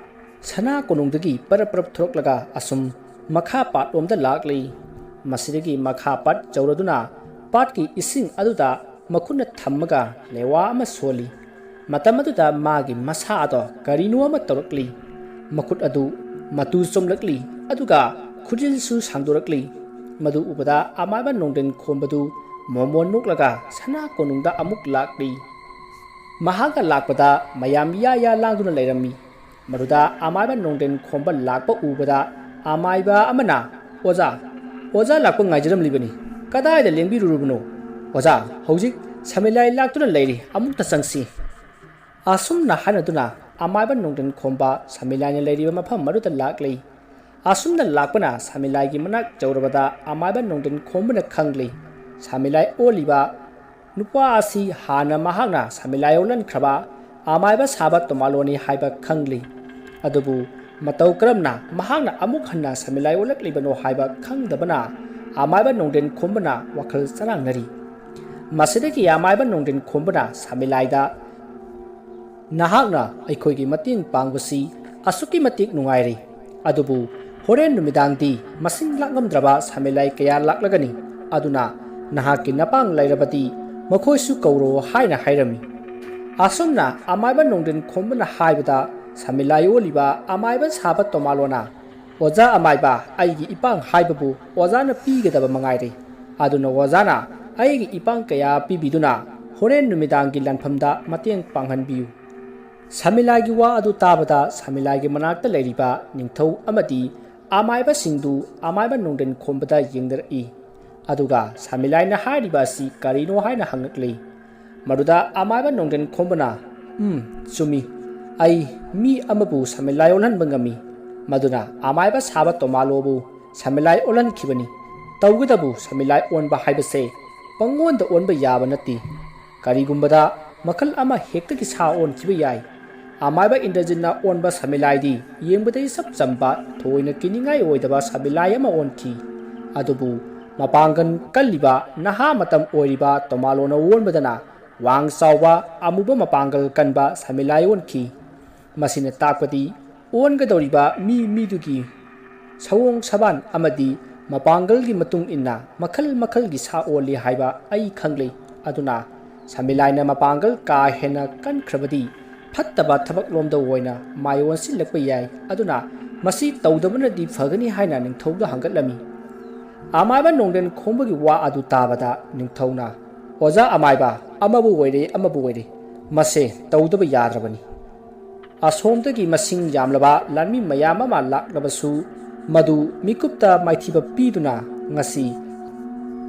ꯁꯅꯥ ꯀꯣꯅꯨꯡꯗꯒꯤ ꯄꯔꯞ ꯄꯔꯞ ꯊꯣꯔꯛꯂꯒ ꯑꯁꯨꯝ ꯃꯈꯥ ꯄꯥꯠꯂꯣꯝꯗ ꯂꯥꯛꯂꯤ꯫ ꯃꯁꯤꯗꯒꯤ ꯃꯈꯥ ꯄꯥꯠ ꯌꯧꯔꯗꯨꯅ ꯄꯥꯠꯀꯤ ꯏꯁꯤꯡ ꯑꯗꯨꯗ ꯃꯈꯨꯠꯅ ꯊꯝꯃꯒ ꯂꯦꯋꯥ ꯑꯃ ꯁꯣꯜꯂꯤ꯫ ꯃꯇꯝ ꯑꯗꯨꯗ ꯃꯥꯒꯤ ꯃꯁꯥ ꯑꯗꯣ ꯀꯔꯤꯅꯣ ꯑꯃ ꯇꯧꯔꯛꯂꯤ꯫ ꯃꯈꯨꯠ ꯑꯗꯨ ꯃꯇꯨ ꯆꯣꯝꯂꯛꯂꯤ, ꯑꯗꯨꯒ ꯈꯨꯖꯤꯜꯁꯨ ꯁꯥꯡꯗꯣꯔꯛꯂꯤ꯫ ꯃꯗꯨ ꯎꯕꯗ ꯑꯃꯥꯏꯕ ꯅꯣꯡꯗꯦꯟ ꯈꯣꯝꯕꯗꯨ ꯃꯣꯃꯣꯟ ꯅꯣꯛꯂꯒ ꯁꯅꯥ ꯀꯣꯅꯨꯡꯗ ꯑꯃꯨꯛ ꯂꯥꯛꯂꯤ꯫ ꯃꯍꯥꯛꯅ ꯂꯥꯛꯄꯗ ꯃꯌꯥꯝ ꯏꯌꯥ ꯏꯌꯥ ꯂꯥꯡꯗꯨꯅ ꯂꯩꯔꯝꯃꯤ꯫ ꯃꯗꯨꯗ ꯑꯃꯥꯏꯕ ꯅꯣꯡꯗꯦꯟ ꯈꯣꯝꯕ ꯂꯥꯛꯄ ꯎꯕꯗ ꯑꯃꯥꯏꯕ ꯑꯃꯅ, "ꯑꯣꯖꯥ, ꯑꯣꯖꯥ ꯂꯥꯛꯄ ꯉꯥꯏꯖꯔꯝꯂꯤꯕꯅꯤ꯫ ꯀꯗꯥꯏꯗ ꯂꯦꯡꯕꯤꯔꯨꯔꯕꯅꯣ? ꯑꯣꯖꯥ, ꯍꯧꯖꯤꯛ ꯁꯃꯤꯂꯥꯏ ꯂꯥꯛꯇꯨꯅ ꯂꯩꯔꯤ, ꯑꯃꯨꯛꯇ ꯆꯪꯁꯤ꯫" ꯑꯁꯨꯝꯅ ꯍꯥꯏꯅꯗꯨꯅ ꯑꯃꯥꯏꯕ ꯅꯣꯡꯗꯦꯟ ꯈꯣꯝꯕ ꯁꯃꯤꯂꯥꯏꯅ ꯂꯩꯔꯤꯕ ꯃꯐꯝ ꯑꯗꯨꯗ ꯂꯥꯛꯂꯤ꯫ ꯑꯁꯨꯝꯅ ꯂꯥꯛꯄꯅ ꯁꯃꯤꯂꯥꯏꯒꯤ ꯃꯅꯥꯛ ꯌꯧꯔꯕꯗ ꯑꯃꯥꯏꯕ ꯅꯣꯡꯗꯦꯟ ꯈꯣꯝꯕꯅ ꯈꯪꯂꯤ꯫ ꯁꯃꯤꯂꯥꯏ ꯑꯣꯜꯂꯤꯕ ꯅꯨꯄꯥ ꯑꯁꯤ ꯍꯥꯟꯅ ꯃꯍꯥꯛꯅ ꯁꯃꯤꯂꯥꯏ ꯑꯣꯜꯍꯟꯈ꯭ꯔꯕ ꯑꯃꯥꯏꯕ ꯁꯥꯕ ꯇꯣꯃꯥꯂꯣꯅꯤ ꯍꯥꯏꯕ ꯈꯪꯂꯤ꯫ ꯑꯗꯨꯕꯨ ꯃꯇꯧ ꯀꯔꯝꯅ ꯃꯍꯥꯛꯅ ꯑꯃꯨꯛ ꯍꯟꯅ ꯁꯃꯤꯂꯥꯏ ꯑꯣꯜꯂꯛꯂꯤꯕꯅꯣ ꯍꯥꯏꯕ ꯈꯪꯗꯕꯅ ꯑꯃꯥꯏꯕ ꯅꯣꯡꯗꯦꯟ ꯈꯣꯝꯕꯅ ꯋꯥꯈꯜ ꯆꯔꯥꯡꯅꯔꯤ꯫ ꯃꯁꯤꯗꯒꯤ ꯑꯃꯥꯏꯕ ꯅꯣꯡꯗꯦꯟ ꯈꯣꯝꯕꯅ ꯁꯃꯤꯂꯥꯏꯗ, "ꯅꯍꯥꯛꯅ ꯑꯩꯈꯣꯏꯒꯤ ꯃꯇꯦꯡ ꯄꯥꯡꯕꯁꯤ ꯑꯁꯨꯛꯀꯤ ꯃꯇꯤꯛ ꯅꯨꯡꯉꯥꯏꯔꯦ, ꯑꯗꯨꯕꯨ "ꯍꯣꯔꯦꯟ ꯅꯨꯃꯤꯗꯥꯡꯗꯤ ꯃꯁꯤꯡ ꯂꯥꯛꯉꯝꯗ꯭ꯔꯕ ꯁꯥꯃꯤꯂꯥꯏ ꯀꯌꯥ ꯂꯥꯛꯂꯒꯅꯤ, ꯑꯗꯨꯅ ꯅꯍꯥꯛꯀꯤ ꯅꯄꯥꯡ ꯂꯩꯔꯕꯗꯤ ꯃꯈꯣꯏꯁꯨ ꯀꯧꯔꯣ" ꯍꯥꯏꯅ ꯍꯥꯏꯔꯝꯃꯤ꯫ ꯑꯁꯨꯝꯅ ꯑꯃꯥꯏꯕ ꯅꯣꯡꯗ꯭ꯔꯦꯟ ꯈꯣꯝꯕꯅ ꯍꯥꯏꯕꯗ ꯁꯥꯃꯤꯂꯥꯏ ꯑꯣꯜꯂꯤꯕ ꯑꯃꯥꯏꯕ ꯁꯥꯕ ꯇꯣꯃꯥꯂꯣꯅ, "ꯑꯣꯖꯥ ꯑꯃꯥꯏꯕ, ꯑꯩꯒꯤ ꯏꯄꯥꯡ ꯍꯥꯏꯕꯕꯨ ꯑꯣꯖꯥꯅ ꯄꯤꯒꯗꯕ ꯃꯉꯥꯏꯔꯦ, ꯑꯗꯨꯅ ꯑꯣꯖꯥꯅ ꯑꯩꯒꯤ ꯏꯄꯥꯡ ꯀꯌꯥ ꯄꯤꯕꯤꯗꯨꯅ ꯍꯣꯔꯦꯟ ꯅꯨꯃꯤꯗꯥꯡꯒꯤ ꯂꯥꯟꯐꯝꯗ ꯃꯇꯦꯡ ꯄꯥꯡꯍꯟꯕꯤꯌꯨ"꯫ ꯁꯥꯃꯤꯂꯥꯏꯒꯤ ꯋꯥ ꯑꯗꯨ ꯇꯥꯕꯗ ꯁꯥꯃꯤꯂꯥꯏꯒꯤ ꯃꯅꯥꯛꯇ ꯂꯩꯔꯤꯕ ꯅꯤꯡꯊꯧ ꯑꯃꯗꯤ ꯑꯃꯥꯏꯕꯁꯤꯡꯗꯨ ꯑꯃꯥꯏꯕ ꯅꯣꯡꯗ꯭ꯔꯦꯟ ꯈꯣꯝꯕꯗ ꯌꯦꯡꯅꯔꯛꯏ꯫ ꯑꯗꯨꯒ ꯁꯥꯃꯤꯂꯥꯏꯅ ꯍꯥꯏꯔꯤꯕ ꯑꯁꯤ ꯀꯔꯤꯅꯣ ꯍꯥꯏꯅ ꯍꯪꯂꯛꯂꯤ꯫ ꯃꯗꯨꯗ ꯑꯃꯥꯏꯕ ꯅꯣꯡꯗ꯭ꯔꯦꯟ ꯈꯣꯝꯕꯅ, "ꯎꯝ, ꯆꯨꯝꯃꯤ꯫ ꯑꯩ ꯃꯤ ꯑꯃꯕꯨ ꯁꯥꯃꯤꯂꯥꯏ ꯑꯣꯜꯍꯟꯕ ꯉꯝꯃꯤ꯫ ꯃꯗꯨꯅ ꯑꯃꯥꯏꯕ ꯁꯥꯕ ꯇꯣꯃꯥꯂꯣꯕꯨ ꯁꯥꯃꯤꯂꯥꯏ ꯑꯣꯜꯍꯟꯈꯤꯕꯅꯤ꯫ ꯇꯧꯒꯗꯕꯨ ꯁꯥꯃꯤꯂꯥꯏ ꯑꯣꯟꯕ ꯍꯥꯏꯕꯁꯦ ꯄꯪꯑꯣꯟꯗ ꯑꯣꯟꯕ ꯌꯥꯕ ꯅꯠꯇꯦ꯫ ꯀꯔꯤꯒꯨꯝꯕꯗ ꯃꯈꯜ ꯑꯃ ꯍꯦꯛꯇꯒꯤ ꯁꯥ ꯑꯣꯟꯈꯤꯕ ꯌꯥꯏ꯫ ꯑꯃꯥꯏꯕ ꯏꯟꯗ꯭ꯔꯖꯤꯠꯅ ꯑꯣꯟꯕ ꯁꯥꯃꯤꯂꯥꯏꯗꯤ ꯌꯦꯡꯕꯗ ꯏꯆꯝ ꯆꯝꯕ, ꯊꯣꯏꯅ ꯀꯤꯅꯤꯡꯉꯥꯏ ꯑꯣꯏꯗꯕ ꯁꯥꯃꯤꯂꯥꯏ ꯑꯃ ꯑꯣꯟꯈꯤ꯫ ꯑꯗꯨꯕꯨ ꯃꯄꯥꯡꯒꯜ ꯀꯜꯂꯤꯕ ꯅꯍꯥ ꯃꯇꯝ ꯑꯣꯏꯔꯤꯕ ꯇꯣꯃꯥꯂꯣꯅ ꯑꯣꯟꯕꯗꯅ ꯋꯥꯡ ꯆꯥꯎꯕ, ꯑꯃꯨꯕ ꯃꯄꯥꯡꯒꯜ ꯀꯟꯕ ꯁꯥꯃꯤꯂꯥꯏ ꯑꯣꯟꯈꯤ꯫ ꯃꯁꯤꯅ ꯇꯥꯛꯄꯗꯤ ꯑꯣꯟꯒꯗꯧꯔꯤꯕ ꯃꯤ ꯃꯤꯗꯨꯒꯤ ꯁꯑꯣꯡ ꯁꯥꯕꯥꯟ ꯑꯃꯗꯤ ꯃꯄꯥꯡꯒꯜꯒꯤ ꯃꯇꯨꯡ ꯏꯟꯅ ꯃꯈꯜ ꯃꯈꯜꯒꯤ ꯁꯥ ꯑꯣꯜꯂꯤ ꯍꯥꯏꯕ ꯑꯩ ꯈꯪꯂꯦ꯫ ꯑꯗꯨꯅ ꯁꯥꯃꯤꯂꯥꯏꯅ ꯃꯄꯥꯡꯒꯜ ꯀꯥ ꯍꯦꯟꯅ ꯀꯟꯈ꯭ꯔꯕꯗꯤ ꯐꯠꯇꯕ ꯊꯕꯛ ꯂꯣꯝꯗ ꯑꯣꯏꯅ ꯃꯥꯏ ꯑꯣꯟꯁꯤꯜꯂꯛꯄ ꯌꯥꯏ꯫ ꯑꯗꯨꯅ ꯃꯁꯤ ꯇꯧꯗꯕꯅꯗꯤ ꯐꯒꯅꯤ ꯍꯥꯏꯅ ꯅꯤꯡꯊꯧꯗ ꯍꯪꯒꯠꯂꯝꯃꯤ꯫ ꯑꯃꯥꯏꯕ ꯅꯣꯡꯗ꯭ꯔꯦꯟ ꯈꯣꯝꯕꯒꯤ ꯋꯥ ꯑꯗꯨ ꯇꯥꯕꯗ ꯅꯤꯡꯊꯧꯅ, "ꯑꯣꯖꯥ ꯑꯃꯥꯏꯕ, ꯑꯃꯕꯨ ꯑꯣꯏꯔꯦ, ꯑꯃꯕꯨ ꯑꯣꯏꯔꯦ, ꯃꯁꯦ ꯇꯧꯗꯕ ꯌꯥꯗ꯭ꯔꯕꯅꯤ꯫ ꯑꯁꯣꯝꯗꯒꯤ ꯃꯁꯤꯡ ꯌꯥꯝꯂꯕ ꯂꯥꯟꯃꯤ ꯃꯌꯥꯝ ꯑꯃ ꯂꯥꯛꯂꯕꯁꯨ, ꯃꯗꯨ ꯃꯤꯀꯨꯞꯇ ꯃꯥꯏꯊꯤꯕ ꯄꯤꯗꯨꯅ ꯉꯁꯤ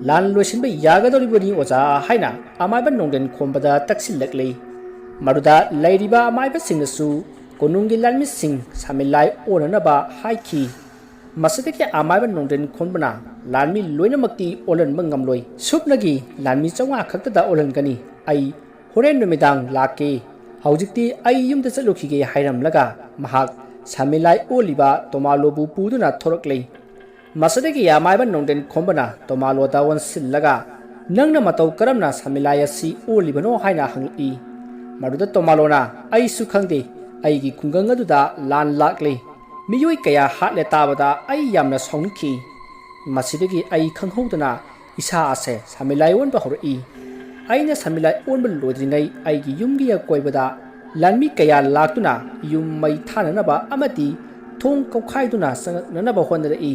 ꯂꯥꯟ ꯂꯣꯏꯁꯤꯟꯕ ꯌꯥꯒꯗꯧꯔꯤꯕꯅꯤ ꯑꯣꯖꯥ" ꯍꯥꯏꯅ ꯑꯃꯥꯏꯕ ꯅꯣꯡꯗ꯭ꯔꯦꯟ ꯈꯣꯝꯕꯗ ꯇꯛꯁꯤꯜꯂꯛꯂꯤ꯫ ꯃꯗꯨꯗ ꯂꯩꯔꯤꯕ ꯑꯃꯥꯏꯕꯁꯤꯡꯅꯁꯨ ꯀꯣꯅꯨꯡꯒꯤ ꯂꯥꯟꯃꯤꯁꯤꯡ ꯁꯥꯃꯤꯂꯥꯏ ꯑꯣꯟꯅꯅꯕ ꯍꯥꯏꯈꯤ꯫ ꯃꯁꯤꯗꯒꯤ ꯑꯃꯥꯏꯕ ꯅꯣꯡꯗ꯭ꯔꯦꯟ ꯈꯣꯝꯕꯅ, "ꯂꯥꯟꯃꯤ ꯂꯣꯏꯅꯃꯛꯇꯤ ꯑꯣꯜꯍꯟꯕ ꯉꯝꯂꯣꯏ꯫ ꯁꯨꯞꯅꯒꯤ ꯂꯥꯟꯃꯤ ꯆꯥꯝꯃꯉꯥ ꯈꯛꯇꯗ ꯑꯣꯜꯍꯟꯒꯅꯤ꯫ ꯑꯩ ꯍꯣꯔꯦꯟ ꯅꯨꯃꯤꯗꯥꯡ ꯂꯥꯛꯀꯦ꯫ ꯍꯧꯖꯤꯛꯇꯤ ꯑꯩ ꯌꯨꯝꯗ ꯆꯠꯂꯨꯈꯤꯒꯦ" ꯍꯥꯏꯔꯝꯂꯒ ꯃꯍꯥꯛ ꯁꯥꯃꯤꯂꯥꯏ ꯑꯣꯜꯂꯤꯕ ꯇꯣꯃꯥꯂꯣꯕꯨ ꯄꯨꯗꯨꯅ ꯊꯣꯔꯛꯂꯦ꯫ ꯃꯁꯤꯗꯒꯤ ꯑꯃꯥꯏꯕ ꯅꯣꯡꯗ꯭ꯔꯦꯟ ꯈꯣꯝꯕꯅ ꯇꯣꯃꯥꯂꯣꯗ ꯑꯣꯟꯁꯤꯜꯂꯒ, "ꯅꯪꯅ ꯃꯇꯧ ꯀꯔꯝꯅ ꯁꯥꯃꯤꯂꯥꯏ ꯑꯁꯤ ꯑꯣꯜꯂꯤꯕꯅꯣ?" ꯍꯥꯏꯅ ꯍꯪꯂꯛꯏ꯫ ꯃꯗꯨꯗ ꯇꯣꯃꯥꯂꯣꯅ, "ꯑꯩꯁꯨ ꯈꯪꯗꯦ, ꯑꯩꯒꯤ ꯈꯨꯡꯒꯪ ꯑꯗꯨꯗ ꯂꯥꯟ ꯂꯥꯛꯂꯦ꯫ ꯃꯤꯑꯣꯏ ꯀꯌꯥ ꯍꯥꯠꯂꯦ ꯇꯥꯕꯗ ꯑꯩ ꯌꯥꯝꯅ ꯁꯥꯎꯅꯤꯡꯈꯤ꯫ ꯃꯁꯤꯗꯒꯤ ꯑꯩ ꯈꯪꯍꯧꯗꯅ ꯏꯁꯥ ꯑꯁꯦ ꯁꯥꯃꯤꯂꯥꯏ ꯑꯣꯟꯕ ꯍꯧꯔꯛꯏ꯫ ꯑꯩꯅ ꯁꯥꯃꯤꯂꯥꯏ ꯑꯣꯟꯕ ꯂꯣꯏꯗ꯭ꯔꯤꯉꯩ ꯑꯩꯒꯤ ꯌꯨꯝꯒꯤ ꯑꯀꯣꯏꯕꯗ ꯂꯥꯟꯃꯤ ꯀꯌꯥ ꯂꯥꯛꯇꯨꯅ ꯌꯨꯝ ꯃꯩ ꯊꯥꯅꯅꯕ ꯑꯃꯗꯤ ꯊꯣꯡ ꯀꯧꯈꯥꯏꯗꯨꯅ ꯆꯪꯂꯛꯅꯅꯕ ꯍꯣꯠꯅꯔꯛꯏ꯫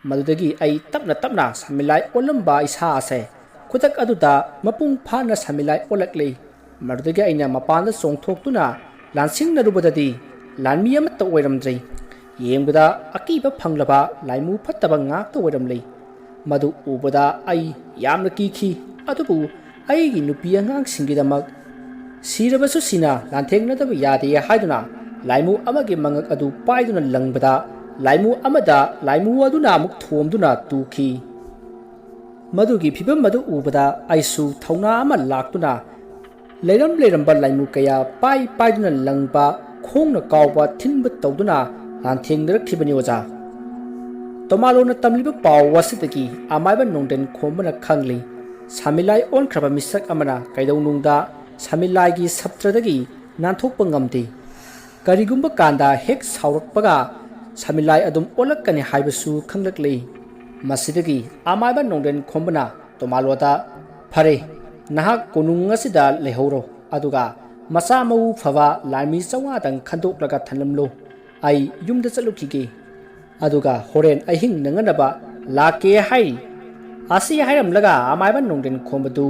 ꯃꯗꯨꯗꯒꯤ ꯑꯩ ꯇꯞꯅ ꯇꯞꯅ ꯁꯥꯃꯤꯂꯥꯏ ꯑꯣꯜꯂꯝꯕ ꯏꯁꯥ ꯑꯁꯦ ꯈꯨꯗꯛ ꯑꯗꯨꯗ ꯃꯄꯨꯡ ꯐꯥꯅ ꯁꯥꯃꯤꯂꯥꯏ ꯑꯣꯜꯂꯛꯂꯤ꯫ ꯃꯗꯨꯗꯒꯤ ꯑꯩꯅ ꯃꯄꯥꯟꯗ ꯆꯣꯡꯊꯣꯛꯇꯨꯅ ꯂꯥꯟꯁꯤꯡꯅꯔꯨꯕꯗꯗꯤ ꯂꯥꯟꯃꯤ ꯑꯃꯠꯇ ꯑꯣꯏꯔꯝꯗ꯭ꯔꯦ꯫ ꯌꯦꯡꯕꯗ ꯑꯀꯤꯕ ꯐꯪꯂꯕ ꯂꯥꯏꯃꯨ ꯐꯠꯇꯕ ꯉꯥꯛꯇ ꯑꯣꯏꯔꯝꯂꯦ꯫ ꯃꯗꯨ ꯎꯕꯗ ꯑꯩ ꯌꯥꯝꯅ ꯀꯤꯈꯤ꯫ ꯑꯗꯨꯕꯨ ꯑꯩꯒꯤ ꯅꯨꯄꯤ ꯑꯉꯥꯡꯁꯤꯡꯒꯤꯗꯃꯛ ꯁꯤꯔꯕꯁꯨ ꯁꯤꯅ ꯂꯥꯟꯊꯦꯡꯅꯗꯕ ꯌꯥꯗꯦ ꯍꯥꯏꯗꯨꯅ ꯂꯥꯏꯃꯨ ꯑꯃꯒꯤ ꯃꯉꯛ ꯑꯗꯨ ꯄꯥꯏꯗꯨꯅ ꯂꯪꯕꯗ ꯂꯥꯏꯃꯨ ꯑꯃꯗ ꯂꯥꯏꯃꯨ ꯑꯗꯨꯅ ꯑꯃꯨꯛ ꯊꯣꯝꯗꯨꯅ ꯇꯨꯈꯤ꯫ ꯃꯗꯨꯒꯤ ꯐꯤꯕꯝ ꯑꯗꯨ ꯎꯕꯗ ꯑꯩꯁꯨ ꯊꯧꯅꯥ ꯑꯃ ꯂꯥꯛꯇꯨꯅ ꯂꯩꯔꯝ ꯂꯩꯔꯝꯕ ꯂꯥꯏꯃꯨ ꯀꯌꯥ ꯄꯥꯏ ꯄꯥꯏꯗꯨꯅ ꯂꯪꯕ, ꯈꯣꯡꯅ ꯀꯥꯎꯕ, ꯊꯤꯟꯕ ꯇꯧꯗꯨꯅ ꯂꯥꯟꯊꯦꯡꯅꯔꯛꯈꯤꯕꯅꯤ ꯑꯣꯖꯥ꯫ ꯇꯣꯃꯥꯂꯣꯅ ꯇꯝꯂꯤꯕ ꯄꯥꯎ ꯑꯁꯤꯗꯒꯤ ꯑꯃꯥꯏꯕ ꯅꯣꯡꯗꯦꯟ ꯈꯣꯝꯕꯅ ꯈꯪꯂꯤ, ꯁꯥꯃꯤꯂꯥꯏ ꯑꯣꯟꯈ꯭ꯔꯕ ꯃꯤꯁꯛ ꯑꯃꯅ ꯀꯩꯗꯧꯅꯨꯡꯗ ꯁꯥꯃꯤꯂꯥꯏꯒꯤ ꯁꯞꯇ꯭ꯔꯗꯒꯤ ꯅꯥꯟꯊꯣꯛꯄ ꯉꯝꯗꯦ꯫ ꯀꯔꯤꯒꯨꯝꯕ ꯀꯥꯟꯗ ꯍꯦꯛ ꯁꯥꯎꯔꯛꯄꯒ ꯁꯥꯃꯤꯂꯥꯏ ꯑꯗꯨꯝ ꯑꯣꯜꯂꯛꯀꯅꯤ ꯍꯥꯏꯕꯁꯨ ꯈꯪꯂꯛꯂꯤ꯫ ꯃꯁꯤꯗꯒꯤ ꯑꯃꯥꯏꯕ ꯅꯣꯡꯗꯦꯟ ꯈꯣꯝꯕꯅ ꯇꯣꯃꯥꯂꯣꯗ, "ꯐꯔꯦ, ꯅꯍꯥꯛ ꯀꯣꯅꯨꯡ ꯑꯁꯤꯗ ꯂꯩꯍꯧꯔꯣ, ꯑꯗꯨꯒ ꯃꯆꯥ ꯃꯎ ꯐꯕ ꯂꯥꯟꯃꯤ ꯆꯥꯝꯃꯉꯥꯗꯪ ꯈꯟꯗꯣꯛꯂꯒ ꯊꯝꯂꯝꯂꯨ꯫ ꯑꯩ ꯌꯨꯝꯗ ꯆꯠꯂꯨꯈꯤꯒꯦ꯫ ꯑꯗꯨꯒ ꯍꯣꯔꯦꯟ ꯑꯍꯤꯡ ꯅꯪꯅꯅꯕ ꯂꯥꯛꯀꯦ" ꯍꯥꯏꯔꯤ꯫ ꯑꯁꯤ ꯍꯥꯏꯔꯝꯂꯒ ꯑꯃꯥꯏꯕ ꯅꯣꯡꯗꯦꯟ ꯈꯣꯝꯕꯗꯨ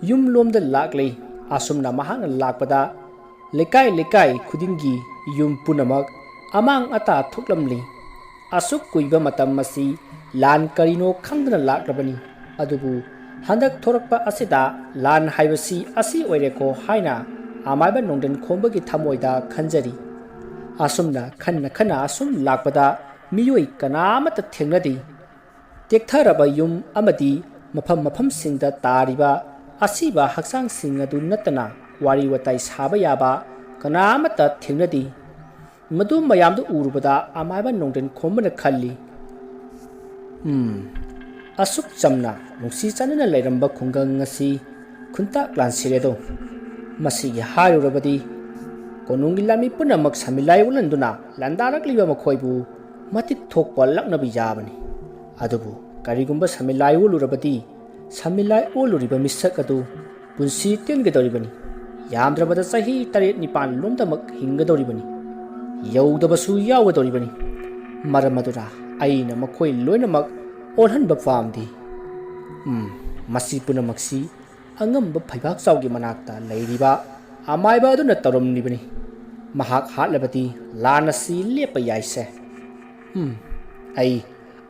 ꯌꯨꯝꯂꯣꯝꯗ ꯂꯥꯛꯂꯤ꯫ ꯑꯁꯨꯝꯅ ꯃꯍꯥꯛꯅ ꯂꯥꯛꯄꯗ ꯂꯩꯀꯥꯏ ꯂꯩꯀꯥꯏ ꯈꯨꯗꯤꯡꯒꯤ ꯌꯨꯝ ꯄꯨꯝꯅꯃꯛ ꯑꯃꯥꯡ ꯑꯇꯥ ꯊꯣꯛꯂꯝꯂꯤ꯫ ꯑꯁꯨꯛ ꯀꯨꯏꯕ ꯃꯇꯝ ꯑꯁꯤ ꯂꯥꯟ ꯀꯔꯤꯅꯣ ꯈꯪꯗꯅ ꯂꯥꯛꯂꯕꯅꯤ꯫ ꯑꯗꯨꯕꯨ ꯍꯟꯗꯛ ꯊꯣꯔꯛꯄ ꯑꯁꯤꯗ ꯂꯥꯟ ꯍꯥꯏꯕꯁꯤ ꯑꯁꯤ ꯑꯣꯏꯔꯦꯀꯣ ꯍꯥꯏꯅ ꯑꯃꯥꯏꯕ ꯅꯣꯡꯗꯦꯟ ꯈꯣꯝꯕꯒꯤ ꯊꯃꯣꯏꯗ ꯈꯟꯖꯔꯤ꯫ ꯑꯁꯨꯝꯅ ꯈꯟꯅ ꯈꯟꯅ ꯑꯁꯨꯝ ꯂꯥꯛꯄꯗ ꯃꯤꯑꯣꯏ ꯀꯅꯥ ꯑꯃꯠꯇ ꯊꯦꯡꯅꯗꯦ꯫ ꯇꯦꯛꯊꯔꯕ ꯌꯨꯝ ꯑꯃꯗꯤ ꯃꯐꯝ ꯃꯐꯝꯁꯤꯡꯗ ꯇꯥꯔꯤꯕ ꯑꯁꯤꯕ ꯍꯛꯆꯥꯡꯁꯤꯡ ꯑꯗꯨ ꯅꯠꯇꯅ ꯋꯥꯔꯤ ꯋꯥꯇꯥꯏ ꯁꯥꯕ ꯌꯥꯕ ꯀꯅꯥ ꯑꯃꯠꯇ ꯊꯦꯡꯅꯗꯦ꯫ ꯃꯗꯨ ꯃꯌꯥꯝꯗꯨ ꯎꯔꯨꯕꯗ ꯑꯃꯥꯏꯕ ꯅꯣꯡꯗꯦꯟ ꯈꯣꯝꯕꯅ ꯈꯜꯂꯤ, "ꯎꯝ, ꯑꯁꯨꯛ ꯆꯝꯅ ꯅꯨꯡꯁꯤ ꯆꯥꯟꯅꯅ ꯂꯩꯔꯝꯕ ꯈꯨꯡꯒꯪ ꯑꯁꯤ ꯈꯨꯟꯇꯥꯛ ꯂꯥꯟꯁꯤꯔꯦꯗꯣ꯫ ꯃꯁꯤꯒꯤ ꯍꯥꯏꯔꯨꯔꯕꯗꯤ ꯀꯣꯅꯨꯡꯒꯤ ꯂꯥꯟꯃꯤ ꯄꯨꯝꯅꯃꯛ ꯁꯃꯤꯂꯥꯏ ꯑꯣꯜꯍꯟꯗꯨꯅ ꯂꯥꯟꯗꯥꯔꯛꯂꯤꯕ ꯃꯈꯣꯏꯕꯨ ꯃꯇꯤꯛ ꯊꯣꯛꯄ ꯂꯛꯅꯕ ꯌꯥꯕꯅꯤ꯫ ꯑꯗꯨꯕꯨ ꯀꯔꯤꯒꯨꯝꯕ ꯁꯃꯤꯂꯥꯏ ꯑꯣꯜꯂꯨꯔꯕꯗꯤ, ꯁꯃꯤꯂꯥꯏ ꯑꯣꯜꯂꯨꯔꯤꯕ ꯃꯤꯁꯛ ꯑꯗꯨ ꯄꯨꯟꯁꯤ ꯇꯦꯟꯒꯗꯧꯔꯤꯕꯅꯤ꯫ ꯌꯥꯝꯗ꯭ꯔꯕꯗ ꯆꯍꯤ ꯇꯔꯦꯠ ꯅꯤꯄꯥꯟ ꯂꯣꯝꯗꯃꯛ ꯍꯤꯡꯒꯗꯧꯔꯤꯕꯅꯤ꯫ ꯌꯧꯗꯕꯁꯨ ꯌꯥꯎꯒꯗꯧꯔꯤꯕꯅꯤ꯫ ꯃꯔꯝ ꯑꯗꯨꯅ ꯑꯩꯅ ꯃꯈꯣꯏ ꯂꯣꯏꯅꯃꯛ ꯑꯣꯜꯍꯟꯕ ꯄꯥꯝꯗꯦ꯫ ꯎꯝ, ꯃꯁꯤ ꯄꯨꯝꯅꯃꯛꯁꯤ ꯑꯉꯝꯕ ꯐꯩꯕꯥꯛ ꯆꯥꯎꯒꯤ ꯃꯅꯥꯛꯇ ꯂꯩꯔꯤꯕ ꯑꯃꯥꯏꯕ ꯑꯗꯨꯅ ꯇꯧꯔꯝꯂꯤꯕꯅꯤ꯫ ꯃꯍꯥꯛ ꯍꯥꯠꯂꯕꯗꯤ ꯂꯥꯟ ꯑꯁꯤ ꯂꯦꯞꯄ ꯌꯥꯏꯁꯦ꯫ ꯎꯝ, ꯑꯩ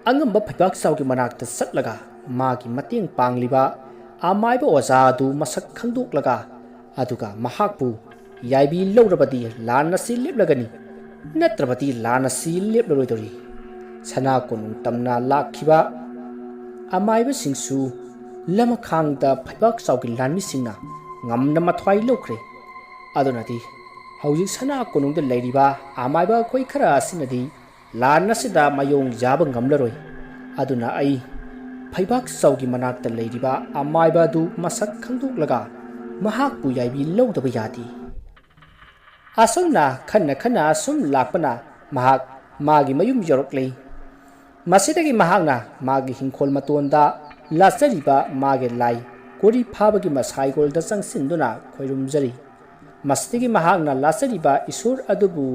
ꯑꯉꯝꯕ ꯐꯩꯕꯥꯛ ꯆꯥꯎꯒꯤ ꯃꯅꯥꯛꯇ ꯆꯠꯂꯒ ꯃꯥꯒꯤ ꯃꯇꯦꯡ ꯄꯥꯡꯂꯤꯕ ꯑꯃꯥꯏꯕ ꯑꯣꯖꯥ ꯑꯗꯨ ꯃꯁꯛ ꯈꯪꯗꯣꯛꯂꯒ, ꯑꯗꯨꯒ ꯃꯍꯥꯛꯄꯨ ꯌꯥꯏꯕꯤ ꯂꯧꯔꯕꯗꯤ ꯂꯥꯟ ꯑꯁꯤ ꯂꯦꯞꯂꯒꯅꯤ, ꯅꯠꯇ꯭ꯔꯕꯗꯤ ꯂꯥꯟ ꯑꯁꯤ ꯂꯦꯞꯂꯔꯣꯏꯗꯧꯔꯤ꯫ ꯁꯅꯥ ꯀꯣꯅꯨꯡ ꯇꯝꯅ ꯂꯥꯛꯈꯤꯕ ꯑꯃꯥꯏꯕꯁꯤꯡꯁꯨ ꯂꯃꯈꯥꯡꯗ ꯐꯩꯕꯥꯛ ꯆꯥꯎꯒꯤ ꯂꯥꯟꯃꯤꯁꯤꯡꯅ ꯉꯝꯅ ꯃꯊ꯭ꯋꯥꯏ ꯂꯧꯈ꯭ꯔꯦ꯫ ꯑꯗꯨꯅꯗꯤ ꯍꯧꯖꯤꯛ ꯁꯅꯥ ꯀꯣꯅꯨꯡꯗ ꯂꯩꯔꯤꯕ ꯑꯃꯥꯏꯕ ꯑꯩꯈꯣꯏ ꯈꯔ ꯑꯁꯤꯅꯗꯤ ꯂꯥꯟ ꯑꯁꯤꯗ ꯃꯥꯌꯣꯡ ꯌꯥꯕ ꯉꯝꯂꯔꯣꯏ꯫ ꯑꯗꯨꯅ ꯑꯩ ꯐꯩꯕꯥꯛ ꯆꯥꯎꯒꯤ ꯃꯅꯥꯛꯇ ꯂꯩꯔꯤꯕ ꯑꯃꯥꯏꯕ ꯑꯗꯨ ꯃꯁꯛ ꯈꯪꯗꯣꯛꯂꯒ ꯃꯍꯥꯛꯄꯨ ꯌꯥꯏꯕꯤ ꯂꯧꯗꯕ ꯌꯥꯗꯦ꯫ ꯑꯁꯨꯝꯅ ꯈꯟꯅ ꯈꯟꯅ ꯑꯁꯨꯝ ꯂꯥꯛꯄꯅ ꯃꯍꯥꯛ ꯃꯥꯒꯤ ꯃꯌꯨꯝ ꯌꯧꯔꯛꯂꯦ꯫ ꯃꯁꯤꯗꯒꯤ ꯃꯍꯥꯛꯅ ꯃꯥꯒꯤ ꯍꯤꯡꯈꯣꯜ ꯃꯇꯣꯟꯗ ꯂꯥꯠꯆꯔꯤꯕ ꯃꯥꯒꯤ ꯂꯥꯏ ꯀꯣꯔꯤ ꯐꯥꯕꯒꯤ ꯃꯁꯥꯏꯒꯣꯜꯗ ꯆꯪꯁꯤꯟꯗꯨꯅ ꯈꯣꯏꯔꯨꯝꯖꯔꯤ꯫ ꯃꯁꯤꯗꯒꯤ ꯃꯍꯥꯛꯅ ꯂꯥꯠꯆꯔꯤꯕ ꯏꯁꯣꯔ ꯑꯗꯨꯕꯨ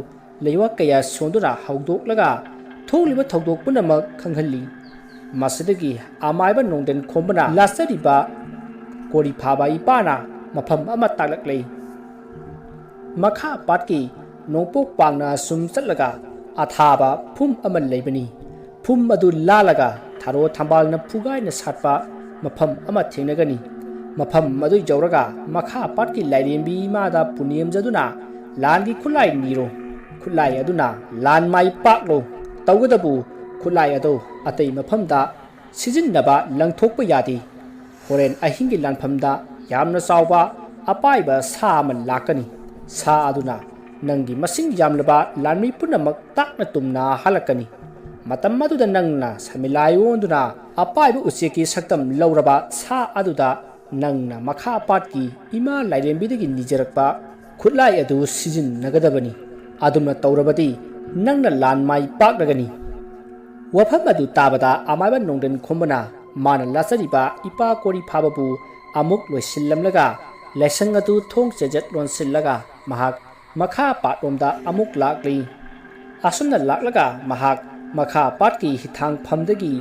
ꯂꯩꯋꯥ ꯀꯌꯥ ꯁꯣꯟꯗꯨꯅ ꯍꯧꯗꯣꯛꯂꯒ ꯊꯣꯛꯂꯤꯕ ꯊꯧꯗꯣꯛ ꯄꯨꯝꯅꯃꯛ ꯈꯪꯍꯜꯂꯤ꯫ ꯃꯁꯤꯗꯒꯤ ꯑꯃꯥꯏꯕ ꯅꯣꯡꯗꯦꯟ ꯈꯣꯝꯕꯅ ꯂꯥꯠꯆꯔꯤꯕ ꯀꯣꯔꯤ ꯐꯥꯕ ꯏꯄꯥꯅ ꯃꯐꯝ ꯑꯃ ꯇꯥꯛꯂꯛꯂꯦ꯫ ꯃꯈꯥ ꯄꯥꯠꯀꯤ ꯅꯣꯡꯄꯣꯛ ꯄꯥꯡꯅ ꯁꯨꯝ ꯆꯠꯂꯒ ꯑꯊꯥꯕ ꯐꯨꯝ ꯑꯃ ꯂꯩꯕꯅꯤ꯫ ꯐꯨꯝ ꯑꯗꯨ ꯂꯥꯜꯂꯒ ꯊꯔꯣ ꯊꯝꯕꯥꯜꯅ ꯐꯨꯒꯥꯏꯅ ꯁꯥꯠꯄ ꯃꯐꯝ ꯑꯃ ꯊꯦꯡꯅꯒꯅꯤ꯫ ꯃꯐꯝ ꯑꯗꯨ ꯌꯧꯔꯒ ꯃꯈꯥ ꯄꯥꯠꯀꯤ ꯂꯥꯏꯔꯦꯝꯕꯤ ꯏꯃꯥꯗ ꯄꯨꯅꯦꯝꯖꯗꯨꯅ ꯂꯥꯟꯒꯤ ꯈꯨꯠꯂꯥꯏ ꯅꯤꯔꯣ꯫ ꯈꯨꯠꯂꯥꯏ ꯑꯗꯨꯅ ꯂꯥꯟ ꯃꯥꯏ ꯄꯥꯛꯂꯣ꯫ ꯇꯧꯒꯗꯕꯨ ꯈꯨꯠꯂꯥꯏ ꯑꯗꯨ ꯑꯇꯩ ꯃꯐꯝꯗ ꯁꯤꯖꯤꯟꯅꯕ ꯂꯪꯊꯣꯛꯄ ꯌꯥꯗꯦ꯫ ꯍꯣꯔꯦꯟ ꯑꯍꯤꯡꯒꯤ ꯂꯥꯟꯐꯝꯗ ꯌꯥꯝꯅ ꯆꯥꯎꯕ ꯑꯄꯥꯏꯕ ꯁꯥ ꯑꯃ ꯂꯥꯛꯀꯅꯤ꯫ ꯁꯥ ꯑꯗꯨꯅ ꯅꯪꯒꯤ ꯃꯁꯤꯡ ꯌꯥꯝꯂꯕ ꯂꯥꯟꯃꯤ ꯄꯨꯝꯅꯃꯛ ꯇꯥꯛꯅ ꯇꯨꯝꯅ ꯍꯥꯜꯂꯛꯀꯅꯤ꯫ ꯃꯇꯝ ꯑꯗꯨꯗ ꯅꯪꯅ ꯁꯃꯤꯂꯥꯏ ꯑꯣꯟꯗꯨꯅ ꯑꯄꯥꯏꯕ ꯎꯆꯦꯛꯀꯤ ꯁꯛꯇꯝ ꯂꯧꯔꯕ ꯁꯥ ꯑꯗꯨꯗ ꯅꯪꯅ ꯃꯈꯥ ꯄꯥꯠꯀꯤ ꯏꯃꯥ ꯂꯥꯏꯔꯦꯝꯕꯤꯗꯒꯤ ꯅꯤꯖꯔꯛꯄ ꯈꯨꯠꯂꯥꯏ ꯑꯗꯨ ꯁꯤꯖꯤꯟꯅꯒꯗꯕꯅꯤ꯫ ꯑꯗꯨꯝꯅ ꯇꯧꯔꯕꯗꯤ ꯅꯪꯅ ꯂꯥꯟ ꯃꯥꯏ ꯄꯥꯛꯂꯒꯅꯤ꯫ ꯋꯥꯐꯝ ꯑꯗꯨ ꯇꯥꯕꯗ ꯑꯃꯥꯏꯕ ꯅꯣꯡꯗꯦꯟ ꯈꯣꯝꯕꯅ ꯃꯥꯅ ꯂꯥꯠꯆꯔꯤꯕ ꯏꯄꯥ ꯀꯣꯔꯤ ꯐꯥꯕꯕꯨ ꯑꯃꯨꯛ ꯂꯣꯏꯁꯤꯜꯂꯝꯂꯒ ꯂꯥꯏꯁꯪ ꯑꯗꯨ ꯊꯣꯡ ꯆꯦꯖꯠ ꯂꯣꯟꯁꯤꯜꯂꯒ ꯃꯍꯥꯛ ꯃꯈꯥ ꯄꯥꯠꯂꯣꯝꯗ ꯑꯃꯨꯛ ꯂꯥꯛꯂꯤ꯫ ꯑꯁꯨꯝꯅ ꯂꯥꯛꯂꯒ ꯃꯍꯥꯛ ꯃꯈꯥ ꯄꯥꯠꯀꯤ ꯍꯤꯊꯥꯡꯐꯝꯗꯒꯤ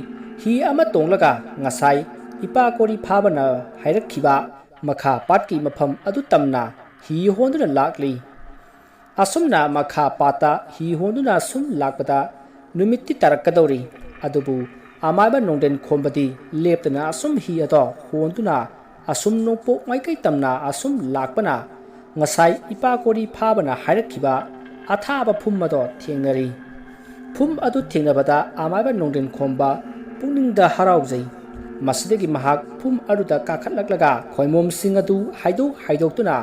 ꯍꯤ ꯑꯃ ꯇꯣꯡꯂꯒ ꯉꯁꯥꯏ ꯏꯄꯥ ꯀꯣꯔꯤ ꯐꯥꯕꯅ ꯍꯥꯏꯔꯛꯈꯤꯕ ꯃꯈꯥ ꯄꯥꯠꯀꯤ ꯃꯐꯝ ꯑꯗꯨ ꯇꯝꯅ ꯍꯤ ꯍꯣꯟꯗꯨꯅ ꯂꯥꯛꯂꯤ꯫ ꯑꯁꯨꯝꯅ ꯃꯈꯥ ꯄꯥꯠꯇ ꯍꯤ ꯍꯣꯟꯗꯨꯅ ꯁꯨꯝ ꯂꯥꯛꯄꯗ ꯅꯨꯃꯤꯠꯇꯤ ꯇꯥꯔꯛꯀꯗꯧꯔꯤ꯫ ꯑꯗꯨꯕꯨ ꯑꯃꯥꯏꯕ ꯅꯣꯡꯗꯦꯟ ꯈꯣꯝꯕꯗꯤ ꯂꯦꯞꯇꯅ ꯑꯁꯨꯝ ꯍꯤ ꯑꯗꯣ ꯍꯣꯟꯗꯨꯅ ꯑꯁꯨꯝ ꯅꯣꯡꯄꯣꯛ ꯃꯥꯏꯀꯩ ꯇꯝꯅ ꯑꯁꯨꯝ ꯂꯥꯛꯄꯅ ꯉꯁꯥꯏ ꯏꯄꯥ ꯀꯣꯔꯤ ꯐꯥꯕꯅ ꯍꯥꯏꯔꯛꯈꯤꯕ ꯑꯊꯥꯕ ꯐꯨꯝ ꯑꯗꯣ ꯊꯦꯡꯅꯔꯤ꯫ ꯐꯨꯝ ꯑꯗꯨ ꯊꯦꯡꯅꯕꯗ ꯑꯃꯥꯏꯕ ꯅꯣꯡꯗꯦꯟ ꯈꯣꯝꯕ ꯄꯨꯛꯅꯤꯡꯗ ꯍꯔꯥꯎꯖꯩ꯫ ꯃꯁꯤꯗꯒꯤ ꯃꯍꯥꯛ ꯐꯨꯝ ꯑꯗꯨꯗ ꯀꯥꯈꯠꯂꯛꯂꯒ ꯈꯣꯏꯃꯣꯝꯁꯤꯡ ꯑꯗꯨ ꯍꯥꯏꯗꯣꯛ ꯍꯥꯏꯗꯣꯛꯇꯨꯅ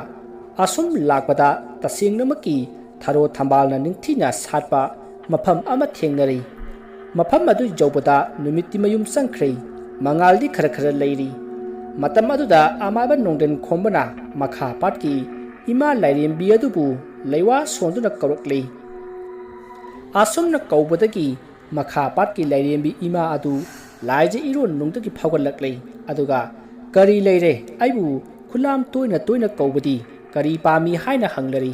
ꯑꯁꯨꯝ ꯂꯥꯛꯄꯗ ꯇꯁꯦꯡꯅꯃꯛꯀꯤ ꯊꯔꯣ ꯊꯝꯕꯥꯜꯅ ꯅꯤꯡꯊꯤꯅ ꯁꯥꯠꯄ ꯃꯐꯝ ꯑꯃ ꯊꯦꯡꯅꯔꯤ꯫ ꯃꯐꯝ ꯑꯗꯨ ꯌꯧꯕꯗ ꯅꯨꯃꯤꯠꯇꯤ ꯃꯌꯨꯝ ꯆꯪꯈ꯭ꯔꯦ꯫ ꯃꯉꯥꯜꯗꯤ ꯈꯔ ꯈꯔ ꯂꯩꯔꯤ꯫ ꯃꯇꯝ ꯑꯗꯨꯗ ꯑꯃꯥꯏꯕ ꯅꯣꯡꯗꯦꯟ ꯈꯣꯝꯕꯅ ꯃꯈꯥ ꯄꯥꯠꯀꯤ ꯏꯃꯥ ꯂꯥꯏꯔꯦꯝꯕꯤ ꯑꯗꯨꯕꯨ ꯂꯩꯋꯥ ꯁꯣꯟꯗꯨꯅ ꯀꯧꯔꯛꯂꯤ꯫ ꯑꯁꯨꯝꯅ ꯀꯧꯕꯗꯒꯤ ꯃꯈꯥ ꯄꯥꯠꯀꯤ ꯂꯥꯏꯔꯦꯝꯕꯤ ꯏꯃꯥ ꯑꯗꯨ ꯂꯥꯏꯖ ꯏꯔꯣꯟ ꯅꯨꯡꯗꯒꯤ ꯐꯥꯎꯒꯠꯂꯛꯂꯦ꯫ ꯑꯗꯨꯒ "ꯀꯔꯤ ꯂꯩꯔꯦ? ꯑꯩꯕꯨ ꯈꯨꯂꯥꯝ ꯇꯣꯏꯅ ꯇꯣꯏꯅ ꯀꯧꯕꯗꯤ ꯀꯔꯤ ꯄꯥꯝꯃꯤ?" ꯍꯥꯏꯅ ꯍꯪꯂꯔꯤ꯫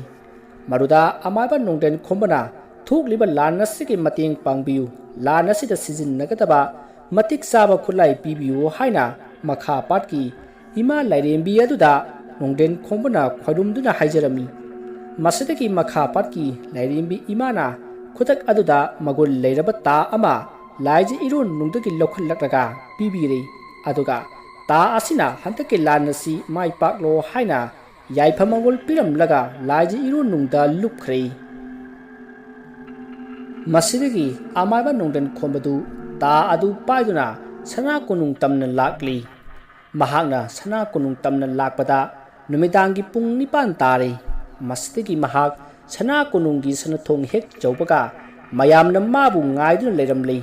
ꯃꯗꯨꯗ ꯑꯃꯥꯏꯕ ꯅꯣꯡꯗꯦꯟ ꯈꯣꯝꯕꯅ "ꯊꯣꯛꯂꯤꯕ ꯂꯥꯟ ꯑꯁꯤꯒꯤ ꯃꯇꯦꯡ ꯄꯥꯡꯕꯤꯌꯨ, ꯂꯥꯟ ꯑꯁꯤꯗ ꯁꯤꯖꯤꯟꯅꯒꯗꯕ ꯃꯇꯤꯛ ꯆꯥꯕ ꯈꯨꯠꯂꯥꯏ ꯄꯤꯕꯤꯌꯨ" ꯍꯥꯏꯅ ꯃꯈꯥ ꯄꯥꯠꯀꯤ ꯏꯃꯥ ꯂꯥꯏꯔꯦꯝꯕꯤ ꯑꯗꯨꯗ ꯅꯣꯡꯗꯦꯟ ꯈꯣꯝꯕꯅ ꯈꯣꯏꯔꯨꯝꯗꯨꯅ ꯍꯥꯏꯖꯔꯝꯃꯤ꯫ ꯃꯁꯤꯗꯒꯤ ꯃꯈꯥ ꯄꯥꯠꯀꯤ ꯂꯥꯏꯔꯦꯝꯕꯤ ꯏꯃꯥꯅ ꯈꯨꯗꯛ ꯑꯗꯨꯗ ꯃꯒꯨꯟ ꯂꯩꯔꯕ ꯇꯥ ꯑꯃ ꯂꯥꯏꯖ ꯏꯔꯣꯟ ꯅꯨꯡꯗꯒꯤ ꯂꯧꯈꯠꯂꯛꯂꯒ ꯄꯤꯕꯤꯔꯦ꯫ ꯑꯗꯨꯒ ꯇꯥ ꯑꯁꯤꯅ ꯍꯟꯗꯛꯀꯤ ꯂꯥꯟ ꯑꯁꯤ ꯃꯥꯏ ꯄꯥꯛꯂꯣ ꯍꯥꯏꯅ ꯌꯥꯏꯐ ꯃꯪꯒꯣꯜ ꯄꯤꯔꯝꯂꯒ ꯂꯥꯏꯖ ꯏꯔꯣꯟ ꯅꯨꯡꯗ ꯂꯨꯞꯈ꯭ꯔꯦ꯫ ꯃꯁꯤꯗꯒꯤ ꯑꯃꯥꯏꯕ ꯅꯣꯡꯗꯦꯟ ꯈꯣꯝꯕꯗꯨ ꯇꯥ ꯑꯗꯨ ꯄꯥꯏꯗꯨꯅ ꯁꯅꯥ ꯀꯣꯅꯨꯡ ꯇꯝꯅ ꯂꯥꯛꯂꯤ꯫ ꯃꯍꯥꯛꯅ ꯁꯅꯥ ꯀꯣꯅꯨꯡ ꯇꯝꯅ ꯂꯥꯛꯄꯗ ꯅꯨꯃꯤꯗꯥꯡꯒꯤ ꯄꯨꯡ ꯅꯤꯄꯥꯟ ꯇꯥꯔꯦ꯫ ꯃꯁꯤꯗꯒꯤ ꯃꯍꯥꯛ ꯁꯅꯥ ꯀꯣꯅꯨꯡꯒꯤ ꯁꯅꯥꯊꯣꯡ ꯍꯦꯛ ꯌꯧꯕꯒ ꯃꯌꯥꯝꯅ ꯃꯥꯕꯨ ꯉꯥꯏꯗꯨꯅ ꯂꯩꯔꯝꯂꯤ꯫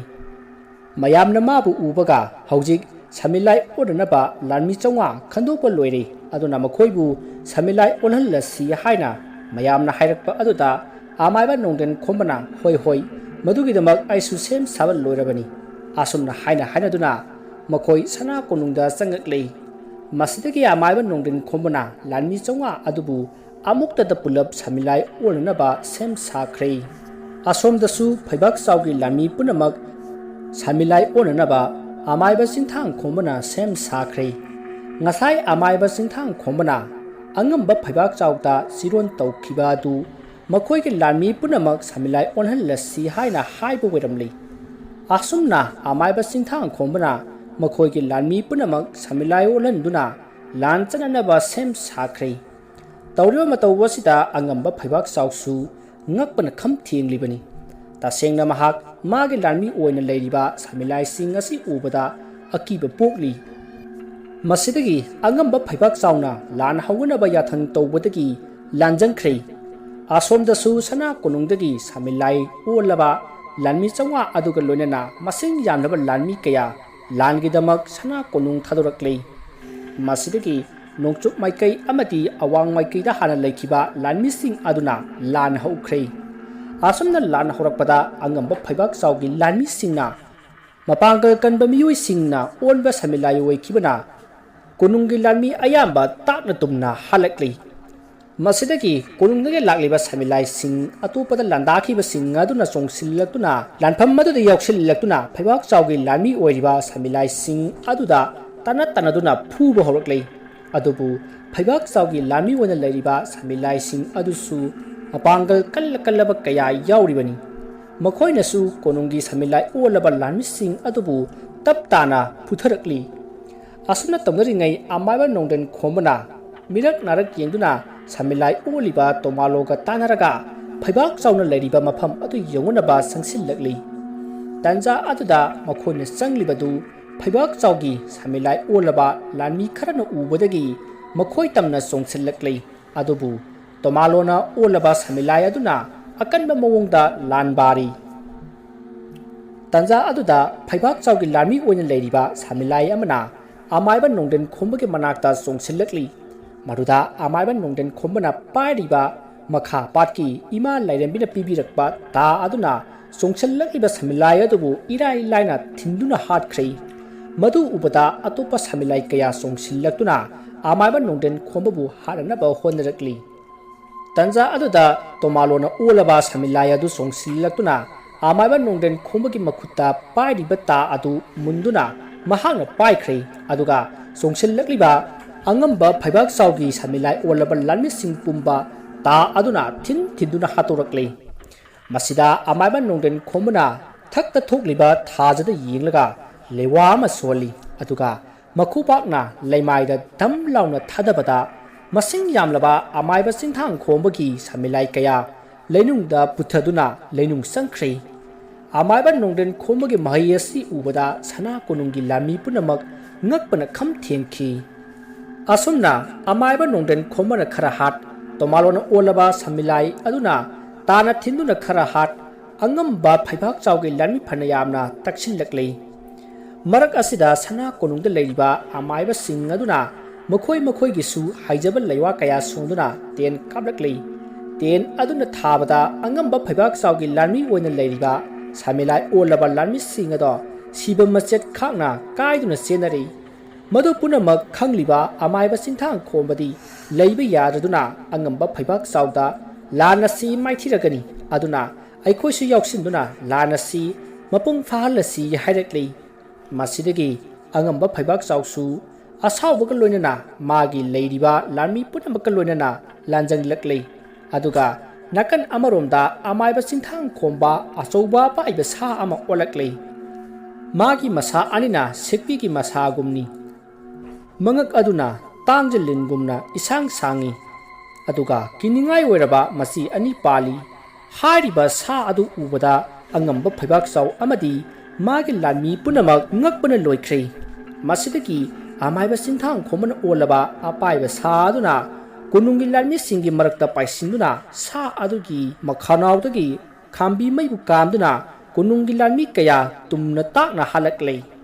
ꯃꯌꯥꯝꯅ ꯃꯥꯕꯨ ꯎꯕꯒ ꯍꯧꯖꯤꯛ ꯁꯃꯤꯂꯥꯏ ꯑꯣꯟꯅꯅꯕ ꯂꯥꯟꯃꯤ ꯆꯥꯝꯃꯉꯥ ꯈꯟꯗꯣꯛꯄ ꯂꯣꯏꯔꯦ꯫ ꯑꯗꯨꯅ ꯃꯈꯣꯏꯕꯨ ꯁꯃꯤꯂꯥꯏ ꯑꯣꯜꯍꯜꯂꯁꯤ ꯍꯥꯏꯅ ꯃꯌꯥꯝꯅ ꯍꯥꯏꯔꯛꯄ ꯑꯗꯨꯗ ꯑꯃꯥꯏꯕ ꯅꯣꯡꯗꯦꯟ ꯈꯣꯝꯕꯅ, "ꯍꯣꯏ, ꯍꯣꯏ, ꯃꯗꯨꯒꯤꯗꯃꯛ ꯑꯩꯁꯨ ꯁꯦꯝ ꯁꯥꯕ ꯂꯣꯏꯔꯕꯅꯤ"꯫ ꯑꯁꯨꯝꯅ ꯍꯥꯏꯅ ꯍꯥꯏꯅꯗꯨꯅ ꯃꯈꯣꯏ ꯁꯅꯥ ꯀꯣꯅꯨꯡꯗ ꯆꯪꯉꯛꯂꯦ꯫ ꯃꯁꯤꯗꯒꯤ ꯑꯃꯥꯏꯕ ꯅꯣꯡꯗꯦꯟ ꯈꯣꯝꯕꯅ ꯂꯥꯟꯃꯤ ꯆꯥꯝꯃꯉꯥ ꯑꯗꯨꯕꯨ ꯑꯃꯨꯛꯇꯗ ꯄꯨꯂꯞ ꯁꯃꯤꯂꯥꯏ ꯑꯣꯟꯅꯅꯕ ꯁꯦꯝ ꯁꯥꯈ꯭ꯔꯦ꯫ ꯑꯁꯣꯝꯗꯁꯨ ꯐꯩꯕꯥꯛ ꯆꯥꯎꯒꯤ ꯂꯥꯟꯃꯤ ꯄꯨꯝꯅꯃꯛ ꯁꯃꯤꯂꯥꯏ ꯑꯣꯟꯅꯅꯕ ꯑꯃꯥꯏꯕ ꯆꯤꯡꯊꯥꯡ ꯈꯣꯝꯕꯅ ꯁꯦꯝ ꯁꯥꯈ꯭ꯔꯦ꯫ ꯉꯁꯥꯏ ꯑꯃꯥꯏꯕ ꯆꯤꯡꯊꯥꯡ ꯈꯣꯝꯕꯅ ꯑꯉꯝꯕ ꯐꯩꯕꯥꯛ ꯆꯥꯎꯗ ꯆꯤꯔꯣꯟ ꯇꯧꯈꯤꯕ ꯑꯗꯨ ꯃꯈꯣꯏꯒꯤ ꯂꯥꯟꯃꯤ ꯄꯨꯝꯅꯃꯛ ꯁꯃꯤꯂꯥꯏ ꯑꯣꯟꯍꯜꯂꯁꯤ ꯍꯥꯏꯅ ꯍꯥꯏꯕ ꯑꯣꯏꯔꯝꯂꯤ꯫ ꯑꯁꯨꯝꯅ ꯑꯃꯥꯏꯕ ꯆꯤꯡꯊꯥꯡ ꯈꯣꯝꯕꯅ ꯃꯈꯣꯏꯒꯤ ꯂꯥꯟꯃꯤ ꯄꯨꯝꯅꯃꯛ ꯁꯃꯤꯂꯥꯏ ꯑꯣꯜꯍꯟꯗꯨꯅ ꯂꯥꯟ ꯆꯠꯅꯅꯕ ꯁꯦꯝ ꯁꯥꯈ꯭ꯔꯦ꯫ ꯇꯧꯔꯤꯕ ꯃꯇꯧ ꯑꯁꯤꯗ ꯑꯉꯝꯕ ꯐꯩꯕꯥꯛ ꯆꯥꯎꯁꯨ ꯉꯛꯄꯅ ꯈꯝ ꯊꯦꯡꯂꯤꯕꯅꯤ꯫ ꯇꯁꯦꯡꯅ ꯃꯍꯥꯛ ꯃꯥꯒꯤ ꯂꯥꯟꯃꯤ ꯑꯣꯏꯅ ꯂꯩꯔꯤꯕ ꯁꯃꯤꯂꯥꯏꯁꯤꯡ ꯑꯁꯤ ꯎꯕꯗ ꯑꯀꯤꯕ ꯄꯣꯛꯂꯤ꯫ ꯃꯁꯤꯗꯒꯤ ꯑꯉꯝꯕ ꯐꯩꯕꯥꯛ ꯆꯥꯎꯅ ꯂꯥꯟ ꯍꯧꯅꯅꯕ ꯌꯥꯊꯪ ꯇꯧꯕꯗꯒꯤ ꯂꯥꯟꯖꯪꯈ꯭ꯔꯦ꯫ ꯑꯁꯣꯝꯗꯁꯨ ꯁꯅꯥ ꯀꯣꯅꯨꯡꯗꯒꯤ ꯁꯃꯤꯂꯥꯏ ꯑꯣꯜꯂꯕ ꯂꯥꯟꯃꯤ ꯆꯥꯝꯃꯉꯥ ꯑꯗꯨꯒ ꯂꯣꯏꯅꯅ ꯃꯁꯤꯡ ꯌꯥꯝꯂꯕ ꯂꯥꯟꯃꯤ ꯀꯌꯥ ꯂꯥꯟꯒꯤꯗꯃꯛ ꯁꯅꯥ ꯀꯣꯅꯨꯡ ꯊꯥꯗꯣꯔꯛꯂꯦ꯫ ꯃꯁꯤꯗꯒꯤ ꯅꯣꯡꯆꯨꯞ ꯃꯥꯏꯀꯩ ꯑꯃꯗꯤ ꯑꯋꯥꯡ ꯃꯥꯏꯀꯩꯗ ꯍꯥꯟꯅ ꯂꯩꯈꯤꯕ ꯂꯥꯟꯃꯤꯁꯤꯡ ꯑꯗꯨꯅ ꯂꯥꯟ ꯍꯧꯈ꯭ꯔꯦ꯫ ꯑꯁꯨꯝꯅ ꯂꯥꯟ ꯍꯧꯔꯛꯄꯗ ꯑꯉꯝꯕ ꯐꯩꯕꯥꯛ ꯆꯥꯎꯒꯤ ꯂꯥꯟꯃꯤꯁꯤꯡꯅ ꯃꯄꯥꯡꯒꯜ ꯀꯟꯕ ꯃꯤꯑꯣꯏꯁꯤꯡꯅ ꯑꯣꯟꯕ ꯁꯃꯤꯂꯥꯏ ꯑꯣꯏꯈꯤꯕꯅ ꯀꯣꯅꯨꯡꯒꯤ ꯂꯥꯟꯃꯤ ꯑꯌꯥꯝꯕ ꯇꯥꯛꯅ ꯇꯨꯝꯅ ꯍꯜꯂꯛꯂꯤ꯫ ꯃꯁꯤꯗꯒꯤ ꯀꯣꯅꯨꯡꯗꯒꯤ ꯂꯥꯛꯂꯤꯕ ꯁꯃꯤꯂꯥꯏꯁꯤꯡ ꯑꯇꯣꯞꯄꯗ ꯂꯥꯟꯗꯥꯈꯤꯕꯁꯤꯡ ꯑꯗꯨꯅ ꯆꯣꯡꯁꯤꯜꯂꯛꯇꯨꯅ ꯂꯥꯟꯐꯝ ꯑꯗꯨꯗ ꯌꯥꯎꯁꯤꯜꯂꯛꯇꯨꯅ ꯐꯩꯕꯥꯛ ꯆꯥꯎꯒꯤ ꯂꯥꯟꯃꯤ ꯑꯣꯏꯔꯤꯕ ꯁꯃꯤꯂꯥꯏꯁꯤꯡ ꯑꯗꯨꯗ ꯇꯥꯟꯅ ꯇꯥꯟꯅꯗꯨꯅ ꯐꯨꯕ ꯍꯧꯔꯛꯂꯤ꯫ ꯑꯗꯨꯕꯨ ꯐꯩꯕꯥꯛ ꯆꯥꯎꯒꯤ ꯂꯥꯟꯃꯤ ꯑꯣꯏꯅ ꯂꯩꯔꯤꯕ ꯁꯃꯤꯂꯥꯏꯁꯤꯡ ꯑꯗꯨꯁꯨ ꯃꯄꯥꯡꯒꯜ ꯀꯜꯂ ꯀꯜꯂꯕ ꯀꯌꯥ ꯌꯥꯎꯔꯤꯕꯅꯤ꯫ ꯃꯈꯣꯏꯅꯁꯨ ꯀꯣꯅꯨꯡꯒꯤ ꯁꯃꯤꯂꯥꯏ ꯑꯣꯜꯂꯕ ꯂꯥꯟꯃꯤꯁꯤꯡ ꯑꯗꯨꯕꯨ ꯇꯞ ꯇꯥꯅ ꯐꯨꯊꯔꯛꯂꯤ꯫ ꯑꯁꯨꯝꯅ ꯇꯧꯅꯔꯤꯉꯩ ꯑꯃꯥꯏꯕ ꯅꯣꯡꯗꯦꯟ ꯈꯣꯝꯕꯅ ꯃꯤꯔꯛ ꯅꯥꯔꯛ ꯌꯦꯡꯗꯨꯅ ꯁꯃꯤꯂꯥꯏ ꯑꯣꯜꯂꯤꯕ ꯇꯣꯃꯥꯂꯣꯒ ꯇꯥꯟꯅꯔꯒ ꯐꯩꯕꯥꯛ ꯆꯥꯎꯅ ꯂꯩꯔꯤꯕ ꯃꯐꯝ ꯑꯗꯨ ꯌꯧꯅꯅꯕ ꯆꯪꯁꯤꯜꯂꯛꯂꯤ꯫ ꯇꯟꯖꯥ ꯑꯗꯨꯗ ꯃꯈꯣꯏꯅ ꯆꯪꯂꯤꯕꯗꯨ ꯐꯩꯕꯥꯛ ꯆꯥꯎꯒꯤ ꯁꯃꯤꯂꯥꯏ ꯑꯣꯜꯂꯕ ꯂꯥꯟꯃꯤ ꯈꯔꯅ ꯎꯕꯗꯒꯤ ꯃꯈꯣꯏ ꯇꯝꯅ ꯆꯣꯡꯁꯤꯜꯂꯛꯂꯤ꯫ ꯑꯗꯨꯕꯨ ꯇꯣꯃꯥꯂꯣꯅ ꯑꯣꯜꯂꯕ ꯁꯃꯤꯂꯥꯏ ꯑꯗꯨꯅ ꯑꯀꯟꯕ ꯃꯑꯣꯡꯗ ꯂꯥꯟ ꯕꯥꯔꯤ꯫ ꯇꯟꯖꯥ ꯑꯗꯨꯗ ꯐꯩꯕꯥꯛ ꯆꯥꯎꯒꯤ ꯂꯥꯟꯃꯤ ꯑꯣꯏꯅ ꯂꯩꯔꯤꯕ ꯁꯃꯤꯂꯥꯏ ꯑꯃꯅ ꯑꯃꯥꯏꯕ ꯅꯣꯡꯗꯦꯟ ꯈꯣꯝꯕꯒꯤ ꯃꯅꯥꯛꯇ ꯆꯣꯡꯁꯤꯜꯂꯛꯂꯤ꯫ ꯃꯗꯨꯗ ꯑꯃꯥꯏꯕ ꯅꯣꯡꯗꯦꯟ ꯈꯣꯝꯕꯅ ꯄꯥꯏꯔꯤꯕ ꯃꯈꯥ ꯄꯥꯠꯀꯤ ꯏꯃꯥ ꯂꯥꯏꯔꯦꯝꯕꯤꯅ ꯄꯤꯕꯤꯔꯛꯄ ꯇꯥ ꯑꯗꯨꯅ ꯆꯣꯡꯁꯤꯜꯂꯛꯂꯤꯕ ꯁꯃꯤꯂꯥꯏ ꯑꯗꯨꯕꯨ ꯏꯔꯥꯏ ꯂꯥꯏꯅ ꯊꯤꯟꯗꯨꯅ ꯍꯥꯠꯈ꯭ꯔꯦ꯫ ꯃꯗꯨ ꯎꯕꯗ ꯑꯇꯣꯞꯄ ꯁꯃꯤꯂꯥꯏ ꯀꯌꯥ ꯆꯣꯡꯁꯤꯜꯂꯛꯇꯨꯅ ꯑꯃꯥꯏꯕ ꯅꯣꯡꯗꯦꯟ ꯈꯣꯝꯕꯕꯨ ꯍꯥꯠꯅꯅꯕ ꯍꯣꯠꯅꯔꯛꯂꯤ꯫ ꯇꯟꯖꯥ ꯑꯗꯨꯗ ꯇꯣꯃꯥꯂꯣꯅ ꯑꯣꯜꯂꯕ ꯁꯃꯤꯂꯥꯏ ꯑꯗꯨ ꯆꯣꯡꯁꯤꯜꯂꯛꯇꯨꯅ ꯑꯃꯥꯏꯕ ꯅꯣꯡꯗꯦꯟ ꯈꯣꯝꯕꯒꯤ ꯃꯈꯨꯠꯇ ꯄꯥꯏꯔꯤꯕ ꯇꯥ ꯑꯗꯨ ꯃꯨꯟꯗꯨꯅ ꯃꯍꯥꯛꯅ ꯄꯥꯏꯈ꯭ꯔꯦ꯫ ꯑꯗꯨꯒ ꯆꯣꯡꯁꯤꯜꯂꯛꯂꯤꯕ ꯑꯉꯝꯕ ꯐꯩꯕꯥꯛ ꯆꯥꯎꯒꯤ ꯁꯃꯤꯂꯥꯏ ꯑꯣꯜꯂꯕ ꯂꯥꯟꯃꯤꯁꯤꯡ ꯄꯨꯝꯕ ꯇꯥ ꯑꯗꯨꯅ ꯊꯤꯟ ꯊꯤꯟꯗꯨꯅ ꯍꯥꯠꯇꯣꯔꯛꯂꯦ꯫ ꯃꯁꯤꯗ ꯑꯃꯥꯏꯕ ꯅꯣꯡꯗꯦꯟ ꯈꯣꯝꯕꯅ ꯊꯛꯇ ꯊꯣꯛꯂꯤꯕ ꯊꯥꯖꯗ ꯌꯦꯡꯂꯒ ꯂꯩꯋꯥ ꯑꯃ ꯁꯣꯜꯂꯤ꯫ ꯑꯗꯨꯒ ꯃꯈꯨꯄꯥꯛꯅ ꯂꯩꯃꯥꯏꯗ ꯙꯝ ꯂꯥꯎꯅ ꯊꯥꯗꯕꯗ ꯃꯁꯤꯡ ꯌꯥꯝꯂꯕ ꯑꯃꯥꯏꯕ ꯆꯤꯡꯊꯥꯡ ꯈꯣꯝꯕꯒꯤ ꯁꯃꯤꯂꯥꯏ ꯀꯌꯥ ꯂꯩꯅꯨꯡꯗ ꯄꯨꯊꯗꯨꯅ ꯂꯩꯅꯨꯡ ꯆꯪꯈ꯭ꯔꯦ꯫ ꯑꯃꯥꯏꯕ ꯅꯣꯡꯗꯦꯟ ꯈꯣꯝꯕꯒꯤ ꯃꯍꯩ ꯑꯁꯤ ꯎꯕꯗ ꯁꯅꯥ ꯀꯣꯅꯨꯡꯒꯤ ꯂꯥꯟꯃꯤ ꯄꯨꯝꯅꯃꯛ ꯉꯛꯄꯅ ꯈꯝ ꯊꯦꯡꯈꯤ꯫ ꯑꯁꯨꯝꯅ ꯑꯃꯥꯏꯕ ꯅꯣꯡꯗꯦꯟ ꯈꯣꯝꯕꯅ ꯈꯔ ꯍꯥꯠ, ꯇꯣꯃꯥꯂꯣꯅ ꯑꯣꯜꯂꯕ ꯁꯃꯤꯂꯥꯏ ꯑꯗꯨꯅ ꯇꯥꯅ ꯊꯤꯟꯗꯨꯅ ꯈꯔ ꯍꯥꯠ, ꯑꯉꯝꯕ ꯐꯩꯕꯥꯛ ꯆꯥꯎꯒꯤ ꯂꯥꯟꯃꯤ ꯐꯅ ꯌꯥꯝꯅ ꯇꯛꯁꯤꯜꯂꯛꯂꯤ꯫ ꯃꯔꯛ ꯑꯁꯤꯗ ꯁꯅꯥ ꯀꯣꯅꯨꯡꯗ ꯂꯩꯔꯤꯕ ꯑꯃꯥꯏꯕꯁꯤꯡ ꯑꯗꯨꯅ ꯃꯈꯣꯏ ꯃꯈꯣꯏꯒꯤꯁꯨ ꯍꯥꯏꯖꯕ ꯂꯩꯋꯥ ꯀꯌꯥ ꯁꯣꯟꯗꯨꯅ ꯇꯦꯟ ꯀꯥꯞꯂꯛꯂꯤ꯫ ꯇꯦꯟ ꯑꯗꯨꯅ ꯊꯥꯕꯗ ꯑꯉꯝꯕ ꯐꯩꯕꯥꯛ ꯆꯥꯎꯒꯤ ꯂꯥꯟꯃꯤ ꯑꯣꯏꯅ ꯂꯩꯔꯤꯕ ꯁꯃꯤꯂꯥꯏ ꯑꯣꯜꯂꯕ ꯂꯥꯟꯃꯤꯁꯤꯡ ꯑꯗꯣ ꯁꯤꯕ ꯃꯆꯦꯠ ꯈꯥꯛꯅ ꯀꯥꯏꯗꯨꯅ ꯆꯦꯟꯅꯔꯤ꯫ ꯃꯗꯨ ꯄꯨꯝꯅꯃꯛ ꯈꯪꯂꯤꯕ ꯑꯃꯥꯏꯕ ꯆꯤꯡꯊꯥꯡ ꯈꯣꯝꯕꯗꯤ ꯂꯩꯕ ꯌꯥꯗ꯭ꯔꯗꯨꯅ ꯑꯉꯝꯕ ꯐꯩꯕꯥꯛ ꯆꯥꯎꯗ ꯂꯥꯟ ꯑꯁꯤ ꯃꯥꯏꯊꯤꯔꯒꯅꯤ, ꯑꯗꯨꯅ ꯑꯩꯈꯣꯏꯁꯨ ꯌꯥꯎꯁꯤꯟꯗꯨꯅ ꯂꯥꯟ ꯑꯁꯤ ꯃꯄꯨꯡ ꯐꯥꯍꯜꯂꯁꯤ ꯍꯥꯏꯔꯛꯂꯤ꯫ ꯃꯁꯤꯗꯒꯤ ꯑꯉꯝꯕ ꯐꯩꯕꯥꯛ ꯆꯥꯎꯁꯨ ꯑꯁꯥꯎꯕꯒ ꯂꯣꯏꯅꯅ ꯃꯥꯒꯤ ꯂꯩꯔꯤꯕ ꯂꯥꯟꯃꯤ ꯄꯨꯝꯅꯃꯛꯀ ꯂꯣꯏꯅꯅ ꯂꯥꯟꯖꯪꯂꯛꯂꯤ꯫ ꯑꯗꯨꯒ ꯅꯥꯀꯟ ꯑꯃꯔꯣꯝꯗ ꯑꯃꯥꯏꯕ ꯆꯤꯡꯊꯥꯡ ꯈꯣꯝꯕ ꯑꯆꯧꯕ ꯄꯥꯏꯕ ꯁꯥ ꯑꯃ ꯑꯣꯜꯂꯛꯂꯤ꯫ ꯃꯥꯒꯤ ꯃꯁꯥ ꯑꯅꯤꯅ ꯁꯦꯛꯄꯤꯒꯤ ꯃꯁꯥꯒꯨꯝꯅꯤ꯫ ꯃꯉꯛ ꯑꯗꯨꯅ ꯇꯥꯡꯖ ꯂꯤꯟꯒꯨꯝꯅ ꯏꯁꯥꯡ ꯁꯥꯡꯏ, ꯑꯗꯨꯒ ꯀꯤꯅꯤꯡꯉꯥꯏ ꯑꯣꯏꯔꯕ ꯃꯆꯤ ꯑꯅꯤ ꯄꯥꯜꯂꯤ꯫ ꯍꯥꯏꯔꯤꯕ ꯁꯥ ꯑꯗꯨ ꯎꯕꯗ ꯑꯉꯝꯕ ꯐꯩꯕꯥꯛ ꯆꯥꯎ ꯑꯃꯗꯤ ꯃꯥꯒꯤ ꯂꯥꯟꯃꯤ ꯄꯨꯝꯅꯃꯛ ꯉꯛꯄꯅ ꯂꯣꯏꯈ꯭ꯔꯦ꯫ ꯃꯁꯤꯗꯒꯤ ꯑꯃꯥꯏꯕ ꯆꯤꯡꯊꯥꯡ ꯈꯣꯝꯕꯅ ꯑꯣꯜꯂꯕ ꯑꯄꯥꯏꯕ ꯁꯥ ꯑꯗꯨꯅ ꯀꯣꯅꯨꯡꯒꯤ ꯂꯥꯟꯃꯤꯁꯤꯡꯒꯤ ꯃꯔꯛꯇ ꯄꯥꯏꯁꯤꯟꯗꯨꯅ ꯁꯥ ꯑꯗꯨꯒꯤ ꯃꯈꯥꯅꯥꯎꯗꯒꯤ ꯈꯥꯝꯕꯤ ꯃꯩꯕꯨ ꯀꯥꯝꯗꯨꯅ ꯀꯣꯅꯨꯡꯒꯤ ꯂꯥꯟꯃꯤ ꯀꯌꯥ ꯇꯨꯝꯅ ꯇꯥꯛꯅ ꯍꯜꯂꯛꯂꯦ꯫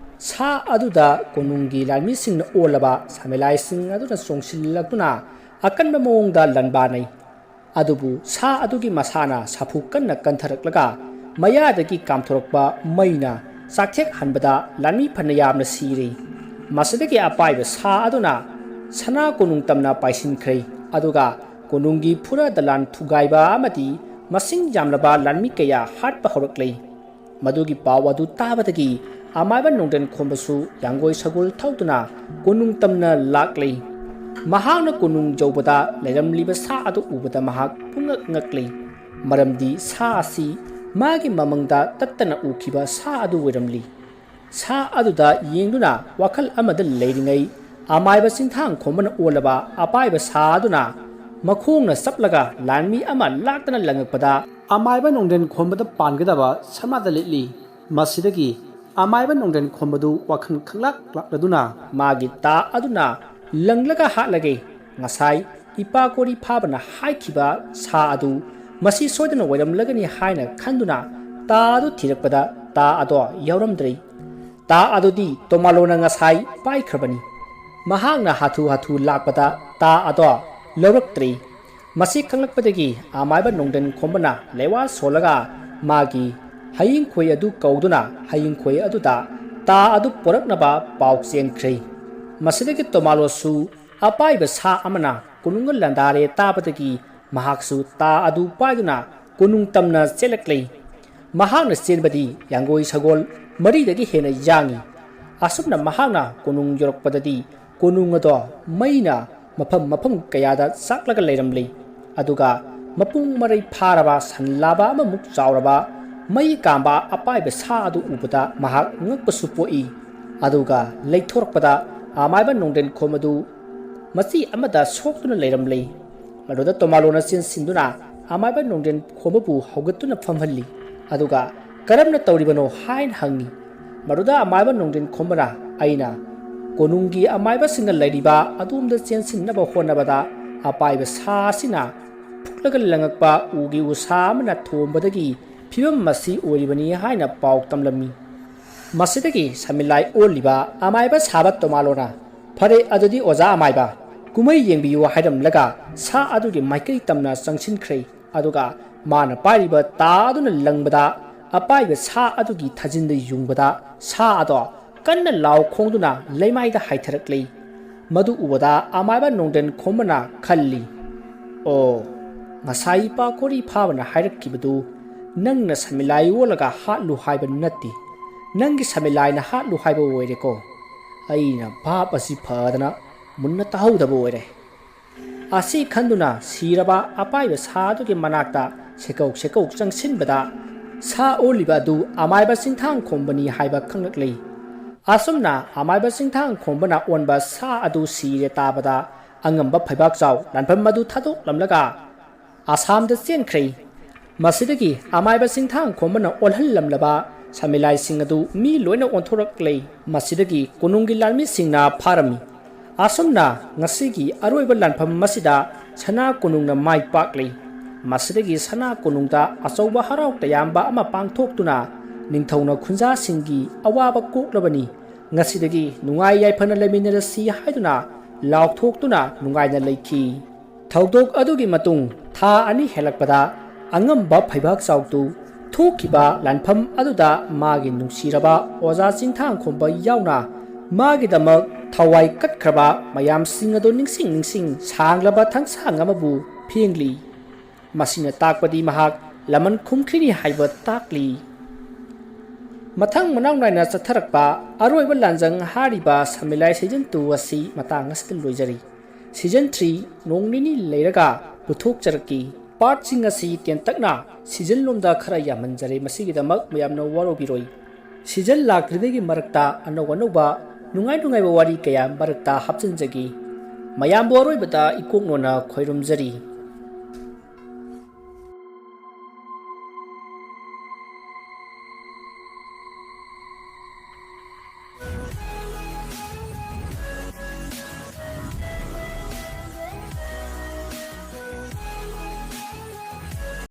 ꯁꯥ ꯑꯗꯨꯗ ꯀꯣꯅꯨꯡꯒꯤ ꯂꯥꯟꯃꯤꯁꯤꯡꯅ ꯑꯣꯜꯂꯕ ꯁꯥꯃꯦꯂꯥꯏꯁꯤꯡ ꯑꯗꯨꯅ ꯆꯣꯡꯁꯤꯜꯂꯛꯇꯨꯅ ꯑꯀꯟꯕ ꯃꯑꯣꯡꯗ ꯂꯥꯟꯕꯥꯟꯅꯩ꯫ ꯑꯗꯨꯕꯨ ꯁꯥ ꯑꯗꯨꯒꯤ ꯃꯁꯥꯅ ꯁꯥꯐꯨ ꯀꯟꯅ ꯀꯟꯊꯔꯛꯂꯒ ꯃꯌꯥꯗꯒꯤ ꯀꯥꯝꯊꯣꯔꯛꯄ ꯃꯩꯅ ꯆꯥꯛꯊꯦꯛꯍꯟꯕꯗ ꯂꯥꯟꯃꯤ ꯐꯅ ꯌꯥꯝꯅ ꯁꯤꯔꯦ꯫ ꯃꯁꯤꯗꯒꯤ ꯑꯄꯥꯏꯕ ꯁꯥ ꯑꯗꯨꯅ ꯁꯅꯥ ꯀꯣꯅꯨꯡ ꯇꯝꯅ ꯄꯥꯏꯁꯤꯟꯈ꯭ꯔꯦ꯫ ꯑꯗꯨꯒ ꯀꯣꯅꯨꯡꯒꯤ ꯐꯨꯔ ꯗꯂꯥꯟ ꯊꯨꯒꯥꯏꯕ ꯑꯃꯗꯤ ꯃꯁꯤꯡ ꯌꯥꯝꯂꯕ ꯂꯥꯟꯃꯤ ꯀꯌꯥ ꯍꯥꯠꯄ ꯍꯧꯔꯛꯂꯦ꯫ ꯃꯗꯨꯒꯤ ꯄꯥꯎ ꯑꯗꯨ ꯇꯥꯕꯗꯒꯤ ꯑꯃꯥꯏꯕ ꯅꯣꯡꯗ꯭ꯔꯦꯟ ꯈꯣꯝꯕꯁꯨ ꯌꯥꯡꯒꯣꯏ ꯁꯒꯣꯜ ꯊꯧꯗꯨꯅ ꯀꯣꯅꯨꯡ ꯇꯝꯅ ꯂꯥꯛꯂꯤ꯫ ꯃꯍꯥꯛꯅ ꯀꯣꯅꯨꯡ ꯌꯧꯕꯗ ꯂꯩꯔꯝꯂꯤꯕ ꯁꯥ ꯑꯗꯨ ꯎꯕꯗ ꯃꯍꯥꯛ ꯄꯨꯡꯉꯛ ꯉꯛꯂꯤ꯫ ꯃꯔꯝꯗꯤ ꯁꯥ ꯑꯁꯤ ꯃꯥꯒꯤ ꯃꯃꯪꯗ ꯇꯠꯇꯅ ꯎꯈꯤꯕ ꯁꯥ ꯑꯗꯨ ꯑꯣꯏꯔꯝꯂꯤ꯫ ꯁꯥ ꯑꯗꯨꯗ ꯌꯦꯡꯗꯨꯅ ꯋꯥꯈꯜ ꯑꯃꯗ ꯂꯩꯔꯤꯉꯩ, ꯑꯃꯥꯏꯕ ꯆꯤꯡꯊꯥꯡ ꯈꯣꯝꯕꯅ ꯑꯣꯜꯂꯕ ꯑꯄꯥꯏꯕ ꯁꯥ ꯑꯗꯨꯅ ꯃꯈꯣꯡꯅ ꯆꯞꯂꯒ ꯂꯥꯟꯃꯤ ꯑꯃ ꯂꯥꯛꯇꯅ ꯂꯪꯉꯛꯄꯗ, ꯑꯃꯥꯏꯕ ꯅꯣꯡꯗ꯭ꯔꯦꯟ ꯈꯣꯝꯕꯗ ꯄꯥꯟꯒꯗꯕ ꯁꯃꯥꯗ ꯂꯤꯠꯂꯤ꯫ ꯃꯁꯤꯗꯒꯤ ꯑꯃꯥꯏꯕ ꯅꯣꯡꯗ꯭ꯔꯦꯟ ꯈꯣꯝꯕꯗꯨ ꯋꯥꯈꯜ ꯈꯪꯂꯥꯛ ꯂꯥꯛꯂꯗꯨꯅ ꯃꯥꯒꯤ ꯇꯥ ꯑꯗꯨꯅ ꯂꯪꯂꯒ ꯍꯥꯠꯂꯒꯦ꯫ ꯉꯁꯥꯏ ꯏꯄꯥ ꯀꯣꯔꯤ ꯐꯥꯕꯅ ꯍꯥꯏꯈꯤꯕ ꯁꯥ ꯑꯗꯨ ꯃꯁꯤ ꯁꯣꯏꯗꯅ ꯑꯣꯏꯔꯝꯂꯒꯅꯤ ꯍꯥꯏꯅ ꯈꯟꯗꯨꯅ ꯇꯥ ꯑꯗꯨ ꯊꯤꯔꯛꯄꯗ ꯇꯥ ꯑꯗꯣ ꯌꯥꯎꯔꯝꯗ꯭ꯔꯦ꯫ ꯇꯥ ꯑꯗꯨꯗꯤ ꯇꯣꯃꯥꯂꯣꯅ ꯉꯁꯥꯏ ꯄꯥꯏꯈ꯭ꯔꯕꯅꯤ꯫ ꯃꯍꯥꯛꯅ ꯍꯥꯊꯨ ꯍꯥꯊꯨ ꯂꯥꯛꯄꯗ ꯇꯥ ꯑꯗꯣ ꯂꯧꯔꯛꯇ꯭ꯔꯦ꯫ ꯃꯁꯤ ꯈꯪꯂꯛꯄꯗꯒꯤ ꯑꯃꯥꯏꯕ ꯅꯣꯡꯗ꯭ꯔꯦꯟ ꯈꯣꯝꯕꯅ ꯂꯩꯋꯥ ꯁꯣꯜꯂꯒ ꯃꯥꯒꯤ ꯍꯌꯤꯡꯈꯣꯏ ꯑꯗꯨ ꯀꯧꯗꯨꯅ ꯍꯌꯤꯡꯈꯣꯏ ꯑꯗꯨꯗ ꯇꯥ ꯑꯗꯨ ꯄꯣꯔꯛꯅꯕ ꯄꯥꯎ ꯆꯦꯟꯈ꯭ꯔꯦ꯫ ꯃꯁꯤꯗꯒꯤ ꯇꯣꯃꯥꯂꯣꯁꯨ ꯑꯄꯥꯏꯕ ꯁꯥ ꯑꯃꯅ ꯀꯣꯅꯨꯡꯒ ꯂꯥꯟꯗꯥꯔꯦ ꯇꯥꯕꯗꯒꯤ ꯃꯍꯥꯛꯁꯨ ꯇꯥ ꯑꯗꯨ ꯄꯥꯏꯗꯨꯅ ꯀꯣꯅꯨꯡ ꯇꯝꯅ ꯆꯦꯜꯂꯛꯂꯦ꯫ ꯃꯍꯥꯛꯅ ꯆꯦꯟꯕꯗꯤ ꯌꯥꯡꯒꯣꯏ ꯁꯒꯣꯜ ꯃꯔꯤꯗꯒꯤ ꯍꯦꯟꯅ ꯌꯥꯡꯏ꯫ ꯑꯁꯨꯝꯅ ꯃꯍꯥꯛꯅ ꯀꯣꯅꯨꯡ ꯌꯧꯔꯛꯄꯗꯗꯤ ꯀꯣꯅꯨꯡ ꯑꯗꯣ ꯃꯩꯅ ꯃꯐꯝ ꯃꯐꯝ ꯀꯌꯥꯗ ꯆꯥꯛꯂꯒ ꯂꯩꯔꯝꯂꯤ꯫ ꯑꯗꯨꯒ ꯃꯄꯨꯡ ꯃꯔꯩ ꯐꯥꯔꯕ ꯁꯟ ꯂꯥꯕ ꯑꯃꯃꯨꯛ ꯆꯥꯎꯔꯕ ꯃꯩ ꯀꯥꯝꯕ ꯑꯄꯥꯏꯕ ꯁꯥ ꯑꯗꯨ ꯎꯕꯗ ꯃꯍꯥꯛ ꯉꯛꯄꯁꯨ ꯄꯣꯛꯏ꯫ ꯑꯗꯨꯒ ꯂꯩꯊꯣꯔꯛꯄꯗ ꯑꯃꯥꯏꯕ ꯅꯣꯡꯗ꯭ꯔꯦꯟ ꯈꯣꯝ ꯑꯗꯨ ꯃꯆꯤ ꯑꯃꯗ ꯁꯣꯛꯇꯨꯅ ꯂꯩꯔꯝꯂꯤ꯫ ꯃꯗꯨꯗ ꯇꯣꯃꯥꯂꯣꯅ ꯆꯦꯟꯁꯤꯟꯗꯨꯅ ꯑꯃꯥꯏꯕ ꯅꯣꯡꯗ꯭ꯔꯦꯟ ꯈꯣꯝꯕꯕꯨ ꯍꯧꯒꯠꯇꯨꯅ ꯐꯝꯍꯜꯂꯤ꯫ ꯑꯗꯨꯒ "ꯀꯔꯝꯅ ꯇꯧꯔꯤꯕꯅꯣ?" ꯍꯥꯏꯅ ꯍꯪꯉꯤ꯫ ꯃꯗꯨꯗ ꯑꯃꯥꯏꯕ ꯅꯣꯡꯗ꯭ꯔꯦꯟ ꯈꯣꯝꯕꯅ, "ꯑꯩꯅ ꯀꯣꯅꯨꯡꯒꯤ ꯑꯃꯥꯏꯕꯁꯤꯡꯅ ꯂꯩꯔꯤꯕ ꯑꯗꯣꯝꯗ ꯆꯦꯟꯁꯤꯟꯅꯕ ꯍꯣꯠꯅꯕꯗ ꯑꯄꯥꯏꯕ ꯁꯥ ꯑꯁꯤꯅ ꯐꯨꯛꯂꯒ ꯂꯪꯉꯛꯄ ꯎꯒꯤ ꯎꯁꯥ ꯑꯃꯅ ꯊꯣꯝꯕꯗꯒꯤ ꯐꯤꯕꯝ ꯑꯁꯤ ꯑꯣꯏꯔꯤꯕꯅꯤ" ꯍꯥꯏꯅ ꯄꯥꯎ ꯇꯝꯂꯝꯃꯤ꯫ ꯃꯁꯤꯗꯒꯤ ꯁꯃꯤꯂꯥꯏ ꯑꯣꯜꯂꯤꯕ ꯑꯃꯥꯏꯕ ꯁꯥꯕ ꯇꯣꯃꯥꯂꯣꯅ, "ꯐꯔꯦ, ꯑꯗꯨꯗꯤ ꯑꯣꯖꯥ ꯑꯃꯥꯏꯕ, ꯀꯨꯝꯍꯩ ꯌꯦꯡꯕꯤꯌꯨ" ꯍꯥꯏꯔꯝꯂꯒ ꯁꯥ ꯑꯗꯨꯒꯤ ꯃꯥꯏꯀꯩ ꯇꯝꯅ ꯆꯪꯁꯤꯟꯈ꯭ꯔꯦ꯫ ꯑꯗꯨꯒ ꯃꯥꯅ ꯄꯥꯏꯔꯤꯕ ꯇꯥ ꯑꯗꯨꯅ ꯂꯪꯕꯗ, ꯑꯄꯥꯏꯕ ꯁꯥ ꯑꯗꯨꯒꯤ ꯊꯥꯖꯤꯟꯗ ꯌꯨꯡꯕꯗ, ꯁꯥ ꯑꯗꯣ ꯀꯟꯅ ꯂꯥꯎ ꯈꯣꯡꯗꯨꯅ ꯂꯩꯃꯥꯏꯗ ꯍꯥꯏꯊꯔꯛꯂꯤ꯫ ꯃꯗꯨ ꯎꯕꯗ ꯑꯃꯥꯏꯕ ꯅꯣꯡꯗꯦꯟ ꯈꯣꯝꯕꯅ ꯈꯜꯂꯤ, "ꯑꯣ, ꯉꯁꯥꯏ ꯏꯄꯥ ꯀꯣꯔꯤ ꯐꯥꯕꯅ ꯍꯥꯏꯔꯛꯈꯤꯕꯗꯨ ꯅꯪꯅ ꯁꯃꯤꯂꯥꯏ ꯑꯣꯜꯂꯒ ꯍꯥꯠꯂꯨ ꯍꯥꯏꯕ ꯅꯠꯇꯦ꯫ ꯅꯪꯒꯤ ꯁꯃꯤꯂꯥꯏꯅ ꯍꯥꯠꯂꯨ ꯍꯥꯏꯕ ꯑꯣꯏꯔꯦꯀꯣ꯫ ꯑꯩꯅ ꯚꯥꯞ ꯑꯁꯤ ꯐꯗꯅ ꯃꯨꯟꯅ ꯇꯥꯍꯧꯗꯕ ꯑꯣꯏꯔꯦ"꯫ ꯑꯁꯤ ꯈꯟꯗꯨꯅ ꯁꯤꯔꯕ ꯑꯄꯥꯏꯕ ꯁꯥ ꯑꯗꯨꯒꯤ ꯃꯅꯥꯛꯇ ꯁꯦꯀꯧ ꯁꯦꯀꯧ ꯆꯪꯁꯤꯟꯕꯗ, ꯁꯥ ꯑꯣꯜꯂꯤꯕ ꯑꯗꯨ ꯑꯃꯥꯏꯕ ꯆꯤꯡꯊꯥꯡ ꯈꯣꯝꯕꯅꯤ ꯍꯥꯏꯕ ꯈꯪꯂꯛꯂꯤ꯫ ꯑꯁꯨꯝꯅ ꯑꯃꯥꯏꯕ ꯆꯤꯡꯊꯥꯡ ꯈꯣꯝꯕꯅ ꯑꯣꯟꯕ ꯁꯥ ꯑꯗꯨ ꯁꯤꯔꯦ ꯇꯥꯕꯗ, ꯑꯉꯝꯕ ꯐꯩꯕꯥꯛꯆꯥꯎ ꯂꯥꯟꯐꯝ ꯑꯗꯨ ꯊꯥꯗꯣꯛꯂꯝꯂꯒ ꯑꯁꯥꯝꯗ ꯆꯦꯟꯈ꯭ꯔꯦ꯫ ꯃꯁꯤꯗꯒꯤ ꯑꯃꯥꯏꯕ ꯆꯤꯡꯊꯥꯡ ꯈꯣꯝꯕꯅ ꯑꯣꯜꯍꯜꯂꯝꯂꯕ ꯁꯃꯤꯂꯥꯏꯁꯤꯡ ꯑꯗꯨ ꯃꯤ ꯂꯣꯏꯅ ꯑꯣꯟꯊꯣꯔꯛꯂꯦ꯫ ꯃꯁꯤꯗꯒꯤ ꯀꯣꯅꯨꯡꯒꯤ ꯂꯥꯟꯃꯤꯁꯤꯡꯅ ꯐꯥꯔꯝꯃꯤ꯫ ꯑꯁꯨꯝꯅ ꯉꯁꯤꯒꯤ ꯑꯔꯣꯏꯕ ꯂꯥꯟꯐꯝ ꯑꯁꯤꯗ ꯁꯅꯥ ꯀꯣꯅꯨꯡꯅ ꯃꯥꯏ ꯄꯥꯛꯂꯤ꯫ ꯃꯁꯤꯗꯒꯤ ꯁꯅꯥ ꯀꯣꯅꯨꯡꯗ ꯑꯆꯧꯕ ꯍꯔꯥꯎ ꯇꯌꯥꯝꯕ ꯑꯃ ꯄꯥꯡꯊꯣꯛꯇꯨꯅ ꯅꯤꯡꯊꯧꯅ ꯈꯨꯟꯖꯥꯁꯤꯡꯒꯤ ꯑꯋꯥꯕ ꯀꯣꯛꯂꯕꯅꯤ, ꯉꯁꯤꯗꯒꯤ ꯅꯨꯡꯉꯥꯏ ꯌꯥꯏꯐꯅ ꯂꯩꯃꯤꯟꯅꯔꯁꯤ ꯍꯥꯏꯗꯨꯅ ꯂꯥꯎꯊꯣꯛꯇꯨꯅ ꯅꯨꯡꯉꯥꯏꯅ ꯂꯩꯈꯤ꯫ ꯊꯧꯗꯣꯛ ꯑꯗꯨꯒꯤ ꯃꯇꯨꯡ ꯊꯥ ꯑꯅꯤ ꯍꯦꯜꯂꯛꯄꯗ, ꯑꯉꯝꯕ ꯐꯩꯕꯥꯛ ꯆꯥꯎꯇꯨ ꯊꯣꯛꯈꯤꯕ ꯂꯥꯟꯐꯝ ꯑꯗꯨꯗ ꯃꯥꯒꯤ ꯅꯨꯡꯁꯤꯔꯕ ꯑꯣꯖꯥ ꯆꯤꯡꯊꯥꯡꯈꯣꯝꯕ ꯌꯥꯎꯅ ꯃꯥꯒꯤꯗꯃꯛ ꯊꯋꯥꯏ ꯀꯠꯈ꯭ꯔꯕ ꯃꯌꯥꯝꯁꯤꯡ ꯑꯗꯨ ꯅꯤꯡꯁꯤꯡ ꯅꯤꯡꯁꯤꯡ ꯁꯥꯡꯂꯕ ꯊꯥꯡꯁꯥꯡ ꯑꯃꯕꯨ ꯐꯦꯡꯂꯤ꯫ ꯃꯁꯤꯅ ꯇꯥꯛꯄꯗꯤ ꯃꯍꯥꯛ ꯂꯃꯟ ꯈꯨꯝꯈꯤꯅꯤ ꯍꯥꯏꯕ ꯇꯥꯛꯂꯤ꯫ ꯃꯊꯪ ꯃꯅꯥꯎ ꯅꯥꯏꯅ ꯆꯠꯊꯔꯛꯄ ꯑꯔꯣꯏꯕ ꯂꯥꯟꯖꯪ ꯍꯥꯏꯔꯤꯕ ꯁꯃꯤꯂꯥꯏ season two ꯑꯁꯤ ꯃꯇꯥꯡ ꯑꯁꯤꯗ ꯂꯣꯏꯖꯔꯤ꯫ Season three ꯅꯣꯡ ꯅꯤꯅꯤ ꯂꯩꯔꯒ ꯄꯨꯊꯣꯛꯆꯔꯛꯀꯦ꯫ Partꯁꯤꯡ ꯑꯁꯤ ꯇꯦꯟꯇꯛꯅ season ꯂꯣꯝꯗ ꯈꯔ ꯌꯥꯝꯍꯟꯖꯔꯦ, ꯃꯁꯤꯒꯤꯗꯃꯛ ꯃꯌꯥꯝꯅ ꯋꯥꯔꯧꯕꯤꯔꯣꯏ꯫ Season ꯂꯥꯛꯇ꯭ꯔꯤꯉꯩꯒꯤ ꯃꯔꯛꯇ ꯑꯅꯧ ꯑꯅꯧꯕ ꯅꯨꯡꯉꯥꯏ ꯅꯨꯡꯉꯥꯏꯕ ꯋꯥꯔꯤ ꯀꯌꯥ ꯃꯔꯛꯇ ꯍꯥꯞꯆꯤꯟꯖꯒꯦ꯫ ꯃꯌꯥꯝꯕꯨ ꯑꯔꯣꯏꯕꯗ ꯏꯀꯣꯛꯅꯣꯅ ꯈꯣꯏꯔꯨꯝꯖꯔꯤ꯫